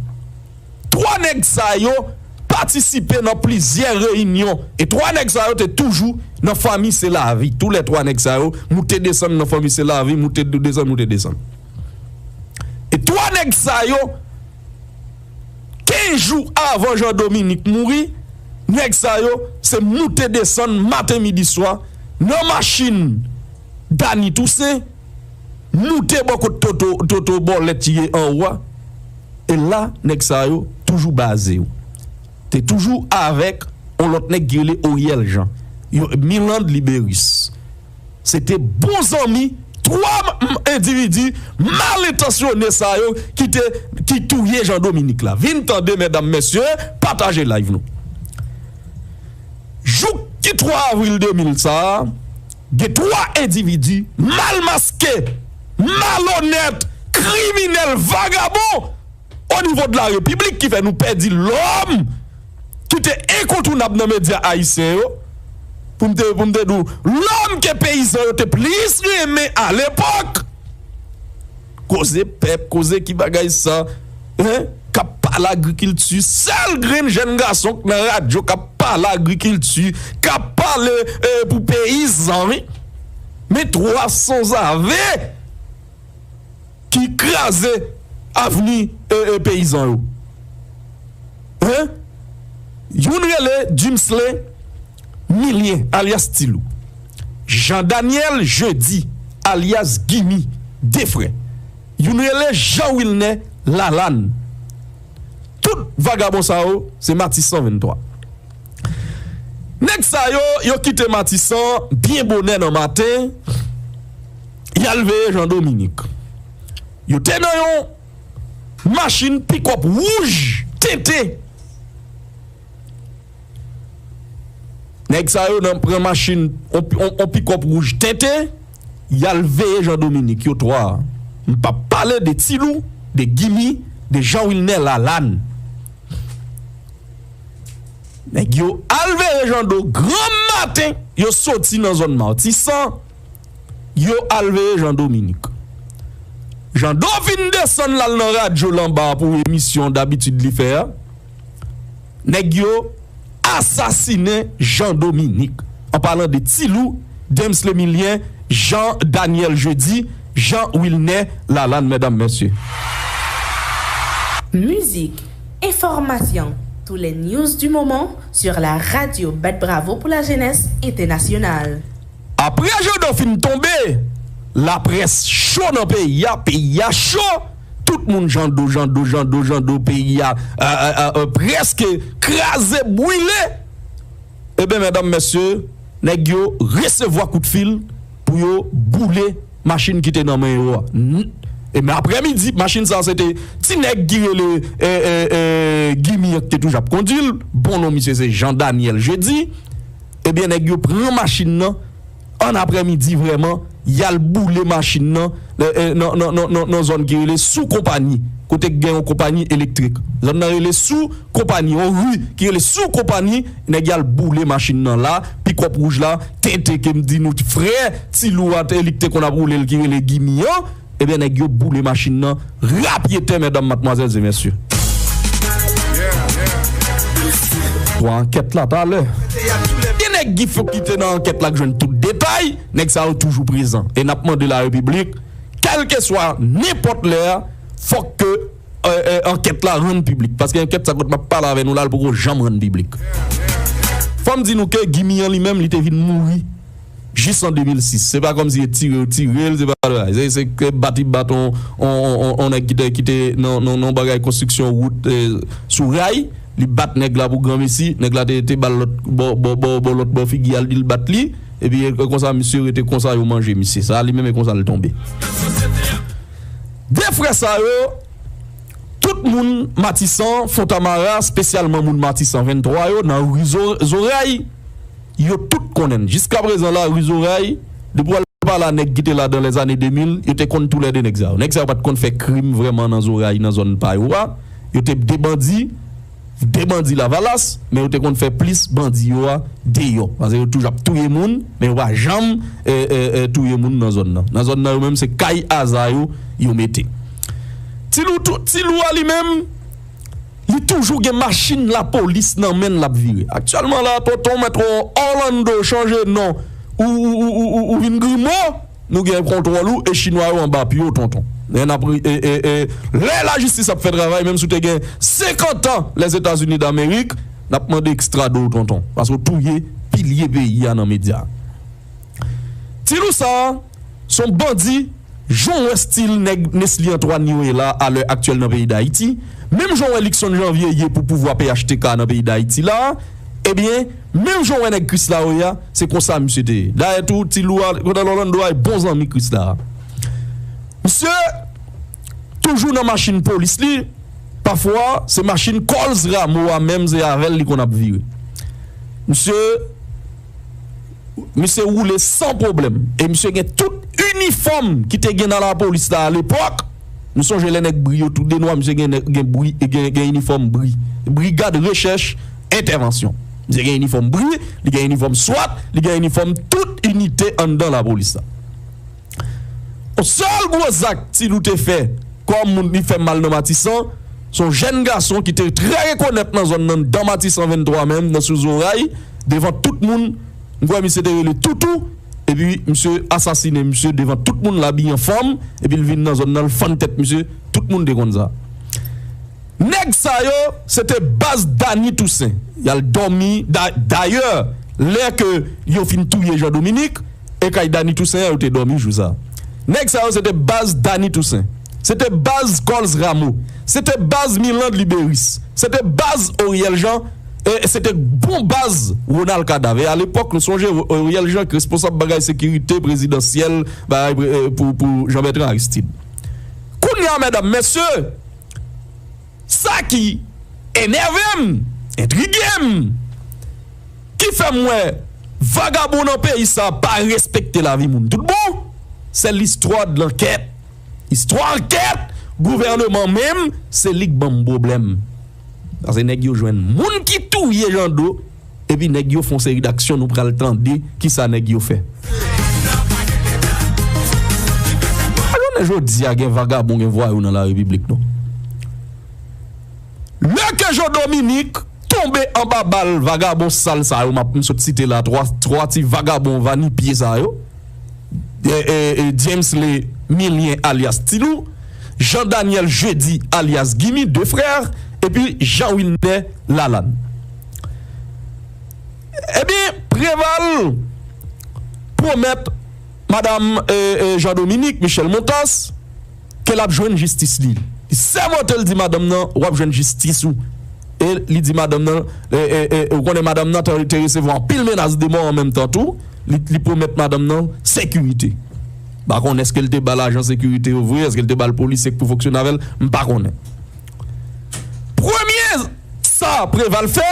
Twa nèg sa yo patisipe nan plizyè reyinyon. E twa nèg sa yo te toujou nan Fanmi Se Lavi. Toulètwa nèg sa yo moute desann nan Fanmi Se Lavi, moute desann, moute desann. E twa nèg sa yo, kenz jou avan Jean Dominique mouri, nèg sa yo se moute desann maten, midi, swa nan machin Dany Toussaint, moute bò kot Toto, Toto Bòlèt ye anwo a. E la, nèg sa yo toujou baze yo. Te toujou avèk yon lòt nèg ki rele Oriel Jean. Yo, Miland Liberis. Se te bon zanmi twa m- endividi mal entansyone sa yo ki te ki touye Jean Dominique la. Vin tande, medam, mesye, pataje live nou. Jouk ki twa avril de mil sa a, gen twa endividi mal maske, malonèt, kriminèl, vagabon o nivo de la repiblik ki fè nou pèdi lòm ki te enkontounab nan medya ayisyen yo. Pou m te, pou m te di w, lòm ke peyizan yo te plis renmen alepòk. Koze pèp, koze ki bagay sa, hein? K ap pale agrikilti, sèl grenn jèn gason k nan radyo k ap pale agrikilti, k ap pale eh, pou peyizan, wi. Men twa sanzave ki kraze avni eh, eh, peyizan yo. Hein? Youn rele Jimsley Milien, alyas Tilou. Jean Daniel Jeudi, alyas Gimi, de frè. Youn rele Jean Wilner Lalanne. Tout vagabon sa yo, se Matisan venntwa. Nèg sa yo, yo kite Matisan byen bonè nan maten, y al veye Jean Dominique. Yo te nan yon machin pikòp wouj tente. Nèg sa yo nan pran machin, on, on, on pikòp wouj tente, y al veye Jean Dominique, yo twa. M p ap pale de Tilou, de Gimi, de Jean Wilner Lalanne. Nèg yo al veye Jean Do granm maten, yo soti nan zòn Matisan, yo al veye Jean Dominique. Jean Do vin desann l al nan radyo l anba pou emisyon dabitid li fè a. Nèg yo asasinen Jean Dominique. An palan de Tilou, Dempsley Milien, Jean Daniel Jeudi, Jean Wilner Lalanne, medam, mesye. Musique, information, tous les news du moment sur la radio Bat Bravo pour la jeunesse internationale. Apre Jean Do fin tonbe, laprès cho nan peyi a, peyi a cho. Tout moun Jean Do, Jean Do, Jean Do, Jean Do, peyi a euh, euh, euh, prèske kraze, bwile. Ebyen, medam, mesye, nèg yo resevwa kout fil pou yo boule machin ki te nan men yo a. Ebyen, aprèmidi, machin sa se te ti nèg ki rele eh, eh, eh, Gimi an ki te toujou ap kondui l. Bon non misye se Jean Daniel Jeudi. Ebyen, nèg yo pran machin nan an aprèmidi vrèman, y al boule machin nan nan zòn ki rele Sou Konpanyi, kote k gen yon konpanyi elektrik. Zòn nan rele Sou Konpanyi, yon ri ki rele Sou Konpanyi, nèg y al boule machin nan la, pikòp wouj la, tenten ke m di nou frè Tilou a te li k te konn ap woule l ki rele Gimi an, ebyen nèg yo boule machin nan rapyetè, medam, madmwazèl e mesye. Pou ankèt la talè. Gen nèg ki fè ki te nan ankèt la k jwenn tout detay, nèg sa yo toujou prezan. E n ap mande larepiblik, kèlkeswa nenpòt lè a, fòk ke eh, eh, ankèt la rann piblik. Paske ankèt sa kot m ap pale avè nou la, l poko janm rann piblik. Fò m di nou ke Gimi an li menm, li te vin mouri jis an de mil sis. Se pa kòmsi e tire yo tire l, se pa bagay. Se, se ke bat li bat on, on, on, on, on nèg ki te, ki te nan, nan, nan bagay konstriksyon wout eh, sou ray. Li bat nèg la pou granmesi. Nèg la te, te ba l lòt bò, bò, bò, bò lòt bò figi a, l di l bat li. Epi e konsa misye rete konsa, yo manje misye. Sa li menm e konsa l tonbe. De frè sa yo, tout moun Matisan, Fontamara, espesyalman moun Matisan venntwa yo, nan ri Zo- Zoray, yo tout konnen n. Jiskaprezan la, ri Zoray, depi w al pale a nèg ki te la dan lèzane de mil, yo te konn toulède nèg sa yo. Nèg sa yo pa t konn fè krim vrèman nan Zoray, nan zòn pa yo a. Yo te de bandi, de bandi Lavalas, men yo te konn fè plis bandi yo a deyò. Paske yo toujou ap touye moun, men yo pa janm eh, eh, eh, touye moun nan zòn nan. Nan zòn nan yo menm se kay aza yo, yo mete. Tilou, tou- Tilou a li menm, li toujou gen machin lapolis nan men l l ap vire. Aktyèlman la, tonton mèt Orlando chanje non, ou, ou, ou, ou, ou, ou vin grimo, Nou gen kontwòl ou e chinwa yo anba pye w, tonton. Lè n ap re- e, e, e, lè lajistis ap fè travay, menm si w te gen senkant an Lèzetazini Damerik, n ap mande ekstrade w, tonton. Paske w touye pilye peyi a nan medya. Ti Lou sa a, se yon bandi, jan w wè stil nèg Nesly Antoine yo ye la, alè aktyèl nan peyi Dayiti, menm jan w wè Luckson Janvier ye pou pouvwa P H T K nan peyi Dayiti la, ebyen, menm jan w wè nèg Krisla yo ye a, se konsa misye te ye. Dayè tou, Ti Lou a, Ronald Orlando a, e bon zanmi Krisla a. Misye toujou nan machin polis li, pafwa, se machin Coles Rameau a menm, se avè l li konn ap vire. Misye, misye woule san pwoblèm. E misye gen tout inifòm ki te gen nan lapolis la alepòk. Nou sonje lè nèg Bri yo tou de nwa, misye gen, gen, bri, gen, gen inifòm Bri. Brigad Rechèch Entèvansyon. Misye gen inifòm Bri, li gen inifòm swat, li gen inifòm tout inite anndan lapolis la. Yon sèl gwo zak Ti Lou te fè kòm moun li fè mal nan Matisan, se yon jèn gason ki te trè rekonèt nan zòn nan, nan Matisan venntwa menm, nan sou Zoray, devan tout moun, m kwè misye te rele Toutou, epi misye asasinen misye devan tout moun, l abiye an fanm, epi l vin nan zòn nan, l fann tèt misye, tout moun te konn sa. Nèg sa yo, se te baz Dany Toussaint. Y al dòmi, da- dayè, lè ke yo fin touye Jean Dominique, e kay Dany Toussaint an yo te dòmi jou sa. Nèg sa yo, se te baz Dany Toussaint. Se te baz Coles Rameau. Se te baz Mirlande Liberis. Se te baz Oriel Jean. E se te bon baz Ronald Cadavre. E alepòk, nou sonje, Oriel Jean ki responsab bagay sekirite prezidansyèl, bagay pre- e, pou, pou Jean Bertrand Aristide. Kounye a, medam, mesye, sa ki enève m, entrige m, ki fè m wè vagabon nan peyi sa pa respekte lavi moun tout bon, se listwa de lankèt. Istwa ankèt, gouvèneman menm, se li k ban m pwoblèm. Paske nèg yo jwenn moun ki touye Jean Do, epi nèg yo fè yon seri d'aksyon, nou pral tande kisa nèg yo fè. Pa jounen jodi a gen vagabon, gen vwayou nan la repiblik, non. Lè ke Jean Dominique tonbe anba bal vagabon sal sa yo, m ap, m sot site la, twa, twa ti vagabon vanipye sa yo, e, e, e, James Lé Milien alyas Ti Lou, Jean Daniel Jeudi alyas Gimi, de frè, epi Jean Wilner Lalanne. Ebyen, Preval pwomèt madam, e, e, Jean Dominique, Michèle Montas, ke l ap jwenn jistis li. Li sèmante, l di madanm nan, w ap jwenn jistis ou. E li di madanm nan, e, e, e, ou konnen madanm nan te, te resevwa anpil menas de mò an menm tan tou, li, li pwomèt madanm nan sekirite. M pa konnen èske l te ba l ajan sekirite yo vre, èske l te ba l polisye k pou fonksyone avè l, m pa konnen. Premye sa Preval fè,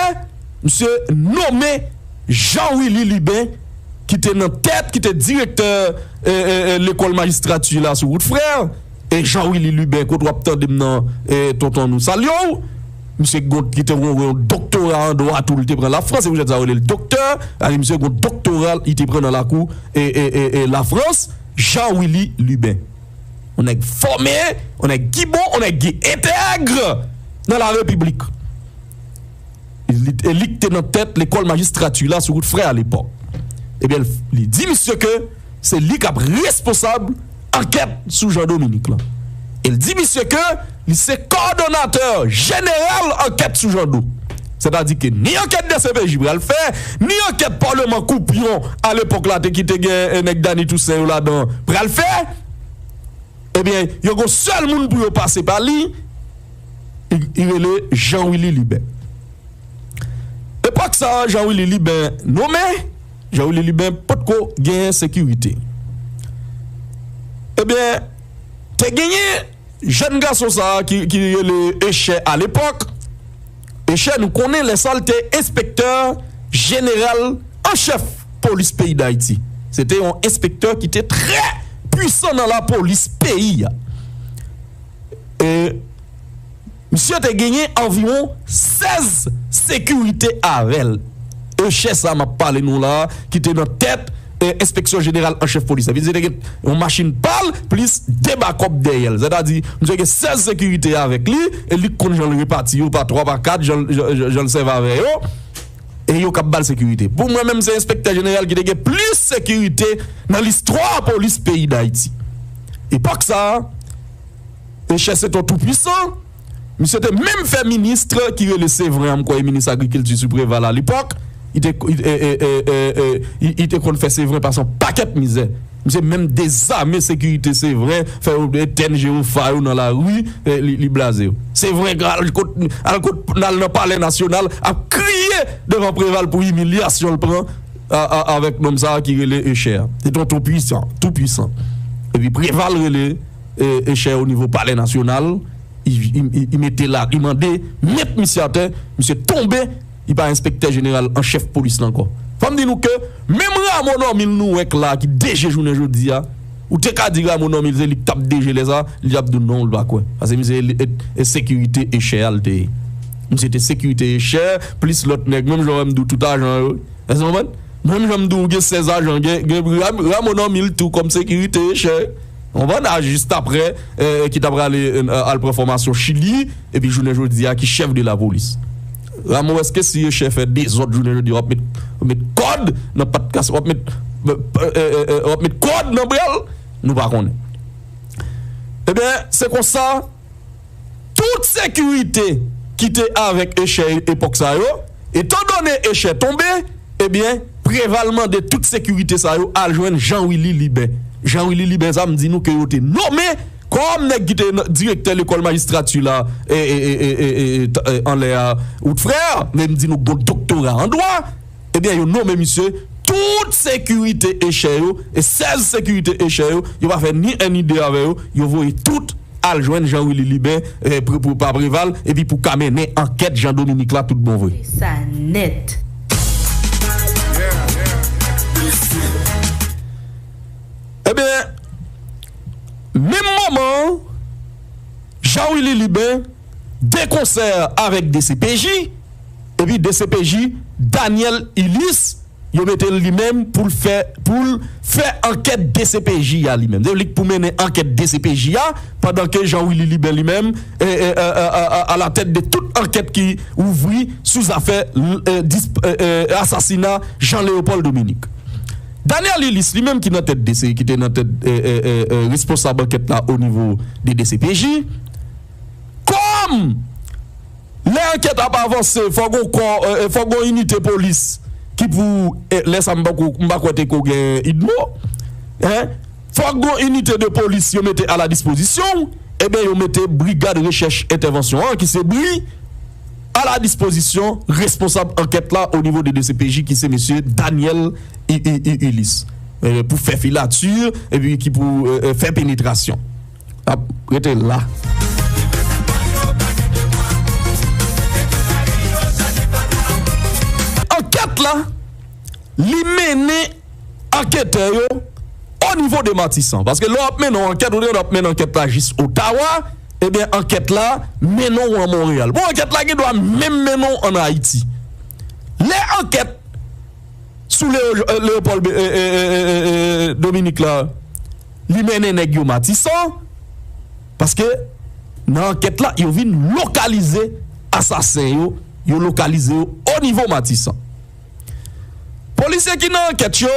misye nonmen Jean Willy Lubin, ki te nan tèt, ki te direktè, e, e, e, lekòl majistrati la sou wout Frè, e Jean Willy Lubin, kote w ap tande m nan, e, tonton, nou salye w. Misye gon, ki te gon, gon doktora an dwa tou, li te pran Lafrans, se pou sa yo rele l doktè. Ale, misye gon doktora, li te pran nan lakou, e, e, e, e, Lafrans, Jean Willy Lubin. Yon nèg fòme, yon nèg ki bon, yon nèg ki entèg nan la repiblik. Li, e li k te nan tèt lekòl majistrati la sou wout Frè alepòk. Ebyen, li di misye ke se li k ap responsab ankèt sou Jean Dominique lan. E l di misye ke li se kòdonatè jeneral ankèt sou Jean Do. Sètadi ke ni ankèt D C P J pral fè, ni ankèt paleman koupyon alepòk la te ki te gen, e, nèg Dany Toussaint yo ladan pral fè. Ebyen, yo gon sèl moun pou yo pase pa li, li, li rele Jean Willy Lubin. Epòk sa a, Jean Willy Lubin nonmen, Jean Willy Lubin potko genyen sekirite. Ebyen, te genyen jèn gason sa a ki, ki rele Echer alepòk. Echer, nou konnen lè sa l te enspektè jeneral an chèf polis peyi Dayiti. Se te yon enspektè ki te trè pwisan nan lapolis peyi a. E misye te genyen anviwon sèz sekirite avè l. Echer sa m ap pale nou la, ki te nan tèt, e, enspeksyon jeneral an chèf polis la. Misye te gen yon machin pa l, plis de bakòp dèyè l. Sètadi, misye gen sèz sekirite avèk li, e li k konn jan l repati yo pa twa, pa kat, jan, jan, jan, jan l sèvi avè yo. e yo k ap ba l sekirite. Pou mwen menm, se enspektè jeneral ki te gen plis sekirite nan listwa polis peyi Dayiti. Epòk sa a, Echè se t on toupwisan. Misye te menm fè minis ki rele Sevren an, m kwè e minis agrikilti sou Preval alepòk. Li te, li, e, e, e, e, e, li, li te konn fè Sevren pase yon pakèt mizè. Misye menm dezame sekirite Sevren, fè yo etèn jewofa yo nan lari, e, li, li blaze yo. Sevren al kot, al kot, al nan Palè Nasyonal, ap kriye devan Preval pou imilyasyon l pran a, a, avèk nonm sa a ki rele Echè a. Se t on toupwisan, toupwisan. Epi Preval rele, e, Echè o nivo Palè Nasyonal, li, li, li, li mete la, li mande met misye atè, misye tonbe, li pa enspektè jeneral an chèf polis la ankò. Fò m di nou ke menm Rameau Normil nou wè k la ki D G jounen jodi a, ou te ka di Rameau Normil se li k t ap D G lè sa, li t ap di w non, li pa kwè. Paske misye e, e, e sekirite Echè a l te ye. Misye te sekirite Echè, plis lòt nèg, menm jan w wè m di w tout ajan yo. Èske w konprann? Menm jan m di w gen sèz ajan, gen, gen Ram-, Rameau Normil tou kòm sekirite Echè. Ou konprann? A jis aprè, e, ki t ap prale, e, al pran fòmasyon Chili, epi jounen jodi a ki chèf de lapolis. Rameau, èske si Echè fè dezòd jounen jodi a, w ap met, w ap met kòd nan pat kas, w ap met, e, e, e, e, w ap met kòd nan bra l? Nou pa konnen. Ebyen, se konsa, tout sekirite ki te avèk Echè epòk sa yo, etandone Echè tonbe, ebyen, Preval mande tout sekirite sa yo al jwenn Jean Willy Liben. Jean Willy Liben sa, m di nou ke yo te nonmen kòm nèg ki te n-, direktè lekòl majistrati la, e, e, anlè a, Wout Frè, men m di nou gon doktora an dwa, ebyen, yo nonmen misye, tout sekirite Echè yo, e sèz sekirite Echè yo, yo pa fè ni en ni de avè yo, yo voye tout al jwenn Jean Willy Liben, e, pou, pou, pa Preval, epi pou ka mennen ankèt Jean Dominique la tout bon vre. Sa nèt. Ebyen, menm moman an, Jean Willy Liben de konsè avèk D C P J, epi D C P J Daniel Ulysse, yo mete l li menm pou l fè, pou l fè ankèt D C P J a li menm. Se li k pou mennen ankèt D C P J a, pandan ke Jean Willy Liben li menm, e, e, a, a, a, a, a la tèt de tout ankèt ki ouvri sou zafè, e, dis-, e, e, asasina Jean Léopold Dominique. Daniel Ulysse, li menm ki nan tèt D C, ki te nan tèt, e, e, e, e, responsab ankèt la o nivo de D C P J, kòm lè ankèt ap avanse, fò gon kò, e, e, fò gon inite polis ki pou, e, lè sa m pa ko, m pa kwè te ko gen UDMO, en, fò gon inite de polis yo mete a la dispozisyon, ebyen, yo mete brigad rechèch entèvansyon an, ki se bri, a la dispozisyon responsab ankèt la o nivo de D C P J, ki se mesye Daniel I-, I-, I-, Ulysse, e, pou fè filati, epi ki pou, e, e, fè penetrasyon. Ap rete la. Ankèt la, li mennen anketè yo o nivo de Matisan. Paske lè w ap mennen yon ankèt, ou te ap mennen ankèt la jis Ottawa, ebyen, ankèt la mennen w an Monreyal. Bon, ankèt la gen dwa menm mennen w an Ayiti. Lè ankèt sou Leo-, e, Leopold Be-, e, e, e, e, e, Dominique la, li mennen nèg yo Matisan, paske nan ankèt la, yo vin lokalize asasen yo, yo lokalize yo o nivo Matisan. Polisye ki nan ankèt yo,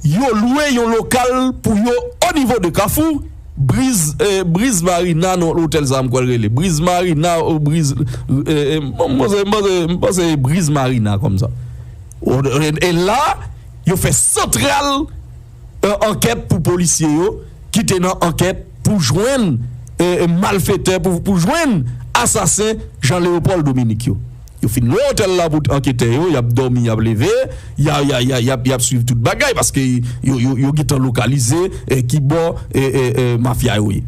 yo lwe yon lokal pou yo o nivo de Kafou, Briz, e, Briz Marina, non, otèl sa m kwè l rele. Briz Marina, o Briz, e, e, m panse, m panse, m panse Briz Marina kòmsa. O, e, e la, yo fè santral, e, ankèt pou polisye yo, ki te nan ankèt pou jwenn, e, e, malfetè, pou, pou jwenn asasen Jean Léopold Dominique yo. Yo fin lwe otèl la pou anketè yo, y ap dòmi, y ap leve, y a, y a, y a, y ap, y ap swiv tout bagay, paske yo, yo, yo gentan lokalize, e, ki bò, e, e, e, mafya yo ye.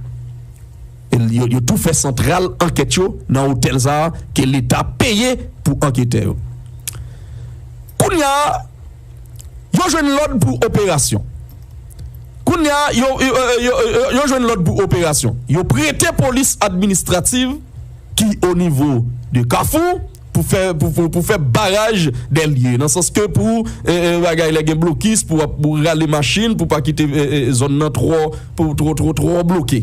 E yo, yo tou fè santral ankèt yo nan otèl sa a ke Leta peye pou anketè yo. Kounye a, yo jwenn lòd pou operasyon. Kounye a, yo, yo, yo, yo, yo, yo jwenn lòd pou operasyon. Yo prete polis administrativ ki o nivo de Kafou pou fè, pou, pou, pou fè baraj dè lye. Nan sans ke pou, e, e, bagay lè gen blokis, pou, pou rale machin, pou pa kite, e, e, zòn nan twò, pou twò, twò, twò bloke.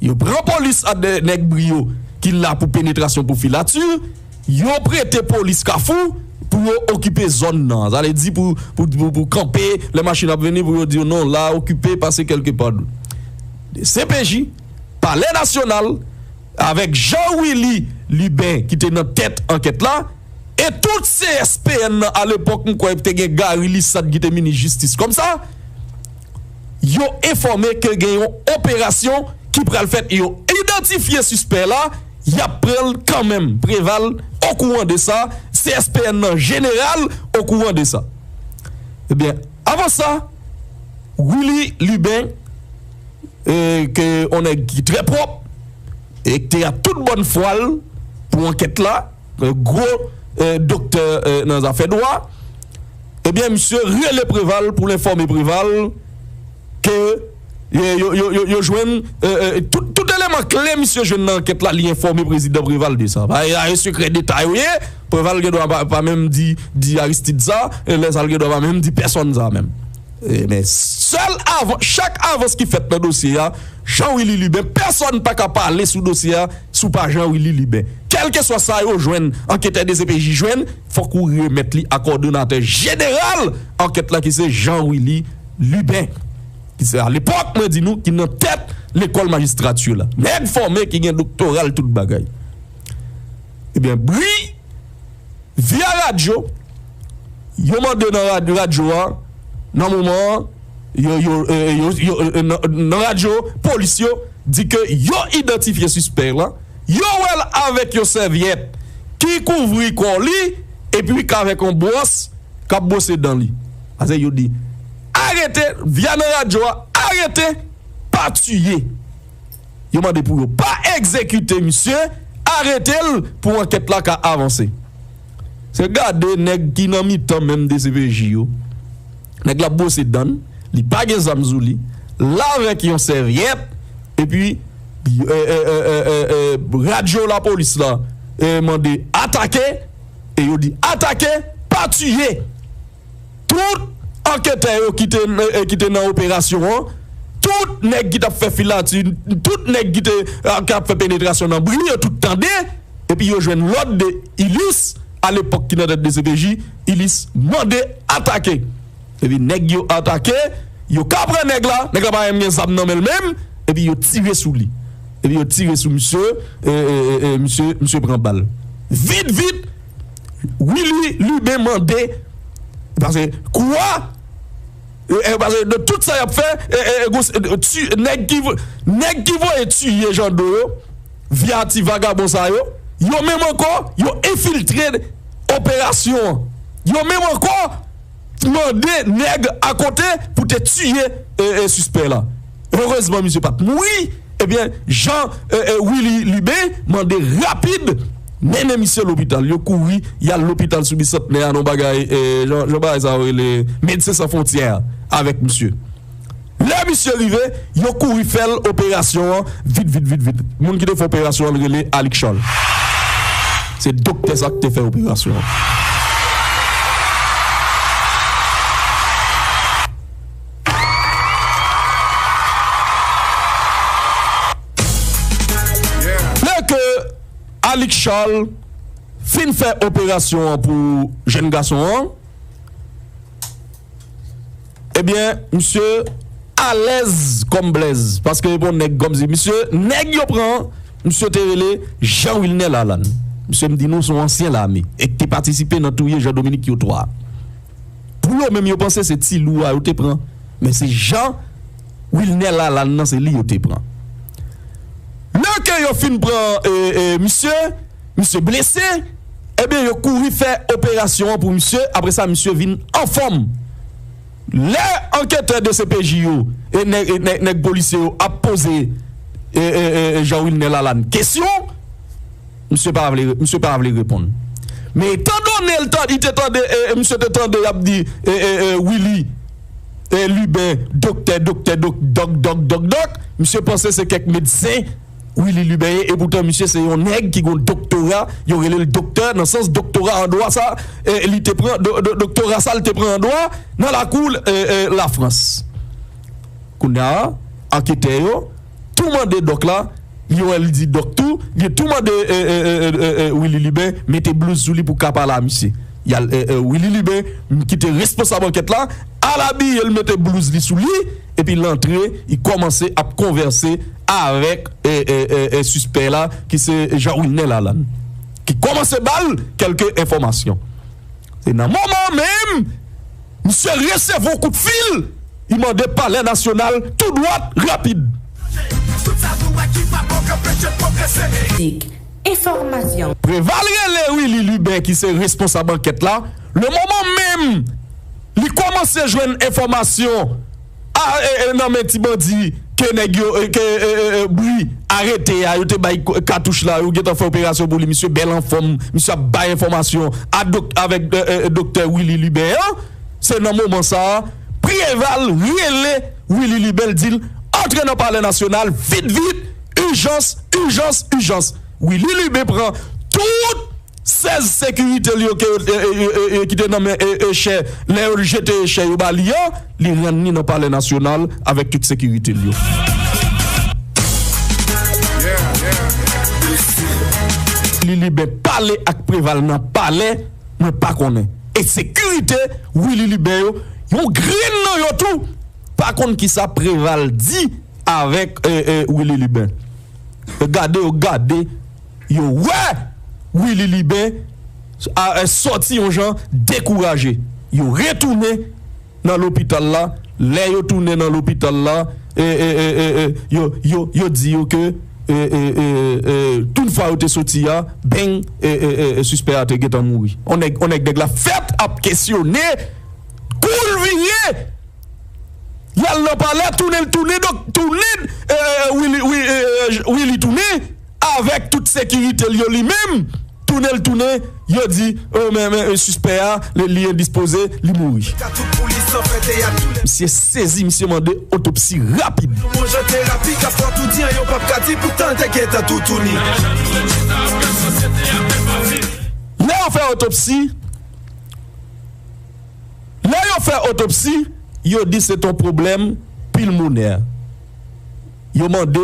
Yo pran polis ak de nèg bri yo ki la pou penetrasyon, pou filati, yo prete polis Kafou pou yo okipe zòn nan. Sa vle di pou, pou, pou, pou kanpe, lè machin ap vini, pou yo di yo non, la okipe, pase kèlke pa. D C P J, Palè Nasyonal, avèk Jean Willy Lubin ki te nan tèt ankèt la, e tout C S P N nan alepòk, m kwè te gen Gary Lissandre ki te minis jistis kòmsa, yo enfòme ke gen yon operasyon ki pral fèt, yo idantifye sispè la, y ap pran l kanmenm. Preval okouran de sa, C S P N nan jeneral okouran de sa. Ebyen, avan sa, Willy Lubin, e, ke yon nèg ki trè pwòp, e ki te a tout bòn fwa l pou ankèt la, e, gwo, e, doktè, e, nan zafè dwa, ebyen, misye rele Preval pou l enfòme Preval ke, e, yo, yo, yo, yo jwenn, e, e, tout, tout eleman kle misye jwenn nan ankèt la, li enfòme prezidan Preval de sa. Pa, e, sekrè deta yo ye, Preval gen dwa pa, pa menm di, di Aristide sa, e lè sa l gen dwa pa menm di pèsonn sa menm. E, men sèl avan, chak avans ki fèt nan dosye a, Jean Willy Lubin, pèsonn pa ka pale sou dosye a si w pa Jean Willy Lubin. Kèlkeswa sa yo jwenn, anketè D C P J jwenn, fòk ou remèt li a kòdonatè jeneral ankèt la ki se Jean Willy Lubin. Ki se alepòk, mwen di nou, ki nan tèt lekòl majistrati la. Nèg fòme ki gen doktora l tout bagay. Ebyen, bri via radyo, yo mande nan rad-, radyo a, nan moman an, yo, yo, e, yo, yo, e, nan, nan radyo, polis yo di ke yo idantifye sispè la, yo wè l avèk yon sèvyèt ki kouvri kò li, epi k avèk yon bwòs k ap bwose dan li. Ase yo di, arete, via nan radyo a, arete, pa tiye. Yo mande pou yo pa egzekite misye, arete l pou ankèt la ka avanse. Se gade nèg ki nan mitan menm D C P J yo. Nèg la bwose dan l, li pa gen zam sou li, l avèk yon sèvyèt, epi, e, e, e, e, e, radyo lapolis la, e, mande atake, e yo di atake, pa tiye. Tout anketè yo ki te, e, ki te nan operasyon an, tout nèg ki t ap fè filati, tout nèg ki te, a, k ap fè penetrasyon nan bri yo, tout tande, epi yo jwenn lòd de Ilis, alepòk ki nan tèt D C P J, Ilis mande atake. Epi nèg yo atake, yo ka pran nèg la, nèg la pa menm gen zam nan men l menm, epi yo tire sou li. Epi yo tire sou misye, e, e, e, e, misye, misye pran bal. Vit, vit, Willy Lubin mande, paske kwa, e, e, paske de tout sa y ap fè, e, e, e, gwo, e, ti, nèg ki vo-, nèg ki voye tiye Jean Do yo, via ti vagabon sa yo, yo menm ankò, yo enfiltre operasyon an. Yo menm ankò, mande nèg akote pou te tiye, e, e, sispè la. Erezman, misye pa t mouri. Ebyen, Jean, e, e, Willy Lubin mande rapid mennen misye lopital. Yo kouri, y al lopital sou Bisantnè a, nan bagay, e, jan, jan bagay sa yo rele, Medsen San Fwontyè avèk misye. Lè misye rive, yo kouri fè l operasyon an vit, vit, vit, vit. Moun ki te fè operasyon an rele Alix Charles. Se doktè sa ki te fè operasyon an. Lè ke Alix Charles fin fè operasyon an pou jèn gason an, ebyen, misye alèz kòm blèz. Paske bon nèg kòmsi misye, nèg yo pran, misye te rele Jean Wilner Lalanne. Misye m di nou se yon ansyen lame e ki te patisipe nan touye Jean Dominique Yotois. Pou yo menm, yo panse se Ti Lou a yo te pran. Men se Jean Wilner Lalanne nan, se li yo te pran. Lè ke yo fin pran, e, e, misye, misye blese, ebyen, yo kouri fè operasyon an pou misye. Apre sa, misye vin anfòm. Lè anketè D C P J yo e nèg, e nèg, nèg polisye yo ap poze, e, e, e, Jean Wilner Lalanne kesyon, misye pa vle, misye pa vle reponn. Men etandone l tan-, li te tande, e, e, misye te tande y ap di, e, e, e, Willy, e, Lubin, doktè, doktè, dok, dòk, dòk, dòk, dòk, misye panse se kèk medsen Willy Lubin ye, e poutan misye se yon nèg ki gon doktora, yo rele l doktè, nan sans doktora an dwa sa, e, li te pran, do, do, doktora sa l te pran an dwa, nan lakou, e, e, Lafrans. Kounye a, anketè yo tou mande dòk la, li wè li di dòk tou, li tou mande, e, e, e, e, e, e, Willy Lubin mete blouz sou li pou ka pale a misye. Y al, e, e, Willy Lubin, m, ki te responsab ankèt la, al abiye l, mete blouz li sou li, epi l antre, li kòmanse ap konvèse avèk, e, e, e, e, sispè la, ki se Jean Wilner Lalanne, ki kòmanse ba l kèlke enfòmasyon. Se nan moman an menm, misye resevwa yon kout fil, li mande Palè Nasyonal tou dwat, rapid. Enfòmasyon. Preval rele Willy Lubin ki se responsab ankèt la. Le moman menm, li kòmanse jwenn enfòmasyon a, e, e, nan men ti bandi ke nèg yo, e, ke, e, e, e, bri arete a, yo te bay k-, katouch la, yo gentan fè operasyon pou li, misye bèl anfòm, misye ap bay enfòmasyon a dok-, avèk, e, e, doktè Willy Lubin an. Se nan moman sa a, Preval rele Willy Lubin, l di l, antre nan Palè Nasyonal, vit, vit, ijans, ijans, ijans. Willy Lubin pran tout sèz sekirite l yo ke, e, e, e, e, e, ki te nan men, e, echè, lè yo jete echè yo ba li an, li rann li nan Palè Nasyonal avèk tout sekirite l yo. Willy Lubin pale ak Preval nan palè, mwen pa konnen. E sekirite Willy Lubin yo, yon grenn nan yo tou, pa konn kisa Preval di avèk, e, e, Willy Lubin. Yo gade, yo gade, yo wè Willy Lubin a, e, sòti yon jan dekouraje. Yo retounen nan lopital la. Lè yo tounen nan lopital la, e, e, e, e, e, yo, yo, yo di yo ke, e, e, e, e, tout fwa yo te soti a, beng, e, e, e, e, sispè a te gentan mouri. On nèg, on nèg, nèg la fèt ap kesyone, kou l vire, y al nan palè, tounen l tounen, donk, tounen, e, e, Willy, wi, e, e, Willy tounen, avèk tout sekirite l yo li menm, tounen l tounen, yo di, o, men, men, e, sispè a, li, li endispoze, li mouri. Misye sezi, misye mande otopsi rapid. Lè yo fè otopsi, lè yo fè otopsi, yo di se t on pwoblèm pilmonè. Yo mande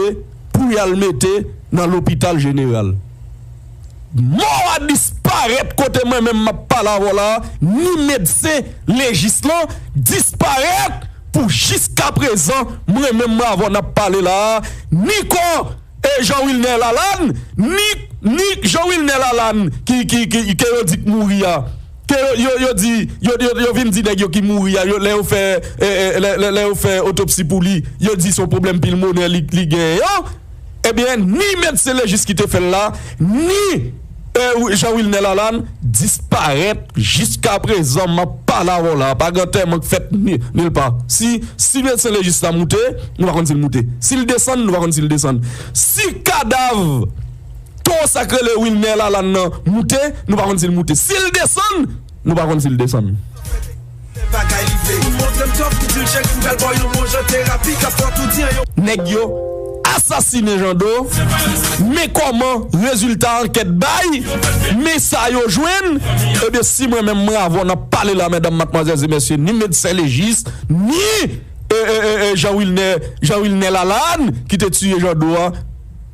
pou y al mete nan lopital jeneral. Mò a disparèt kote mwen menm m ap pale avè w la a, ni medsen lejis lan disparèt pou jiskaprezan, mwen menm mwen avè w n ap pale la a, ni kò, e, Jean Wilner Lalanne, ni, ni Jean Wilner Lalanne ki, ki, ki, ke yo di k mouri a. Ke yo, yo, yo di, yo, yo, yo vin di nèg yo ki mouri a, yo, lè yo fè, e, e, lè, lè, lè yo fè otopsi pou li, yo di se yon pwoblèm pilmonè li, li genyen an. Ebyen, ni medsen lejis ki te fè l la, ni, e, Jean Wilner Lalanne disparèt jiskaprezan, m ap pale avè w la. Pa gen antèman k fèt ni, nilpa. Si, si medsen lejis la moute, nou pa konn si l moute. Si l desann, nou pa konn si l desann. Si kadav toro sa k rele Wilner Lalanne nan moute, nou pa konn si l moute. Si l desann, nou pa konn si l desann. Nèg yo asasinen Jean Do, men kòman rezilta ankèt bay, men sa yo jwenn, ebyen si mwen menm mwen avè w n ap pale la, medam, madmwazèl e mesye, ni medsen lejis, ni e, e, e, e, Jean Wilner, Jean Wilner Lalanne ki te tiye Jean Do a,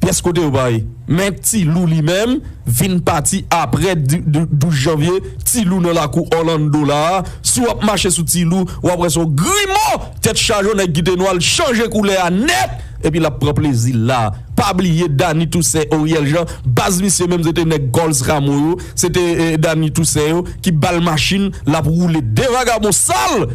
pyès kote yo pa ye. Men Ti Lou li menm vin pati apre di-, di-, douz janvye. Ti Lou nan lakou Orlando la a. Si w ap mache sou Ti Lou, w ap wè se yon grimo tèt chaje, yon nèg ki te nwa, l chanje koulè a nèt, epi l ap pran plezi l la. Pa bliye Dany Toussaint, Oriel Jean, baz misye menm se te nèg Gols Rameau yo, se te, e, Dany Toussaint yo ki ba l machin, l ap woule. De vagabon sal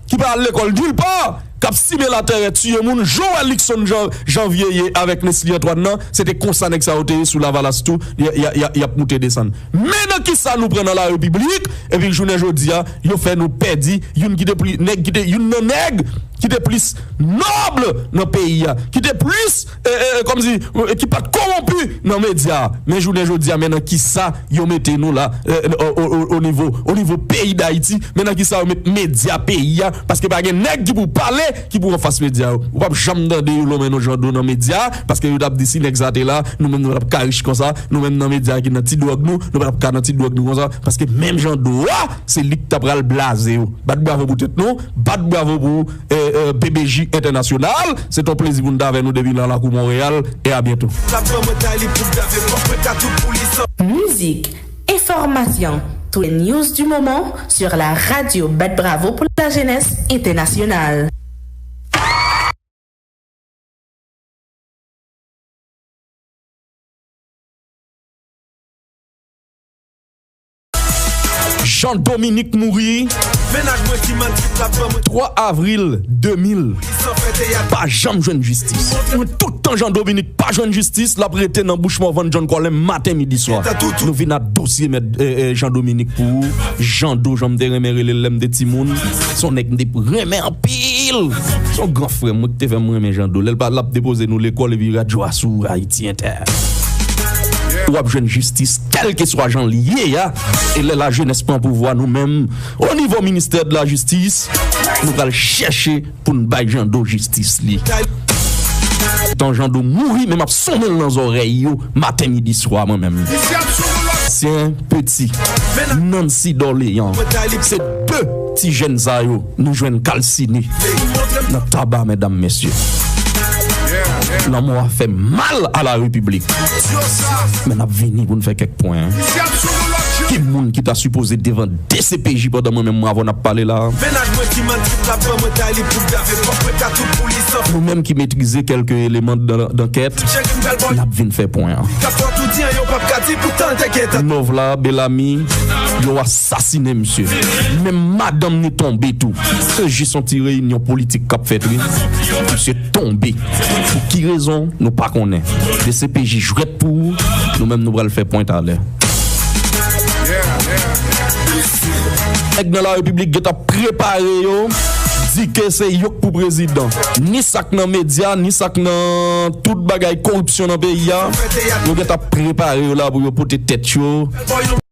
ki pa al lekòl nilpa, k ap simen latèrè, tiye moun, jan w wè Luckson Jan-, Janvier ye avèk Nesly Antoine nan, se te konsa nèg sa yo te ye sou Lavalas tou, y, y, y, y ap moute desann. Men nan kisa nou pran nan larepiblik, epi jounen jodi a, yo fè nou pèdi youn ki te pli, nèg ki te, youn nan nèg ki te plis nòb nan peyi a, ki te plis, e, e, e, kòmsi, e, ki pa t kòwonpi nan medya a. Men jounen jodi a, men nan kisa yo mete nou la, e, o, o, o, o nivo, o nivo peyi Dayiti, men nan kisa yo met medya peyi a, paske pa gen nèg ki pou pale, ki pou anfas medya yo. Ou p ap janm tande yo lonmen non Jean Do nan medya, paske yo t ap di si nèg sa te la, nou menm nou pa t ap ka rich konsa, nou menm nan medya ki nan ti dwòg nou, nou pa t ap ka nan ti dwòg nou konsa, paske menm Jean Do a, se li k ta pral blaze yo. Bat bravo pou tèt nou, bat bravo pou, e, e, B B J Entènasyonal. Se t on plezi pou n t avè nou depi nan lakou Monreyal, e a byento. Mizik, enfòmasyon, Tous les news du moment sur la radio Bat Bravo pour la jeunesse internationale. Jean Dominique mouri twa avril de mil. Pa janm jwenn jistis. Tout tan Jean Dominique pa jwenn jistis, l ap rete nan bouch Morvan John Colin maten, midi, swa. Nou vin ak dosye mèt, eh, eh, Jean Dominique pou ou. Jean Do, jan m te renmen rele l lè m te timoun. Se yon nèg m te renmen anpil. Se yon gran frè m, mwen ki te fè m renmen Jean Do. Lè l pa, l ap depoze nou lekòl, epi radyo a sou Ayiti Entè. W ap jwenn jistis, kèlkeswa jan l ye a. E lè lajenès pran pouvwa, nou menm, o nivo ministè de la jistis, nou pral chèche pou n bay Jean Do jistis li. Tan Jean Do mouri, men m ap sonnen l nan zòrèy yo maten, midi, swa, mwen menm. Ansyen peti, Nancy Dorléan, se de ti jèn sa yo nou jwenn kalsine nan taba, medam, mesye. Lanmò a fè mal a la repiblik. Men n ap vini pou n fè kèk pwen. Ki moun ki ta sipoze devan D C P J pandan mwen menm, mwen, avè w n ap pale la? Mennaj mwen ki manti l ap ban mwen tay li pou gave pòk mwen ka tout pou li san. Nou menm ki metrize kèlke eleman dan, dankèt, n ap vin fè pwen an. Li ka fè w tou di an, yo p ap ka di poutan l te gentan. Nòvla, Belami, yo asasinen misye. Menm madanm ni tonbe tou. Se jis yon ti reyinyon politik k ap fèt, wi. Misye tonbe. Pou ki rezon, nou pa konnen. D C P J jwèt pou ou, nou menm nou pral fè pwen talè. Nèg nan la repiblik gentan prepare yo, di ke se yo k pou prezidan. Ni sa k nan medya, ni sa k nan tout bagay koripsyon nan peyi a, yo gentan prepare yo la pou yo pote tèt yo.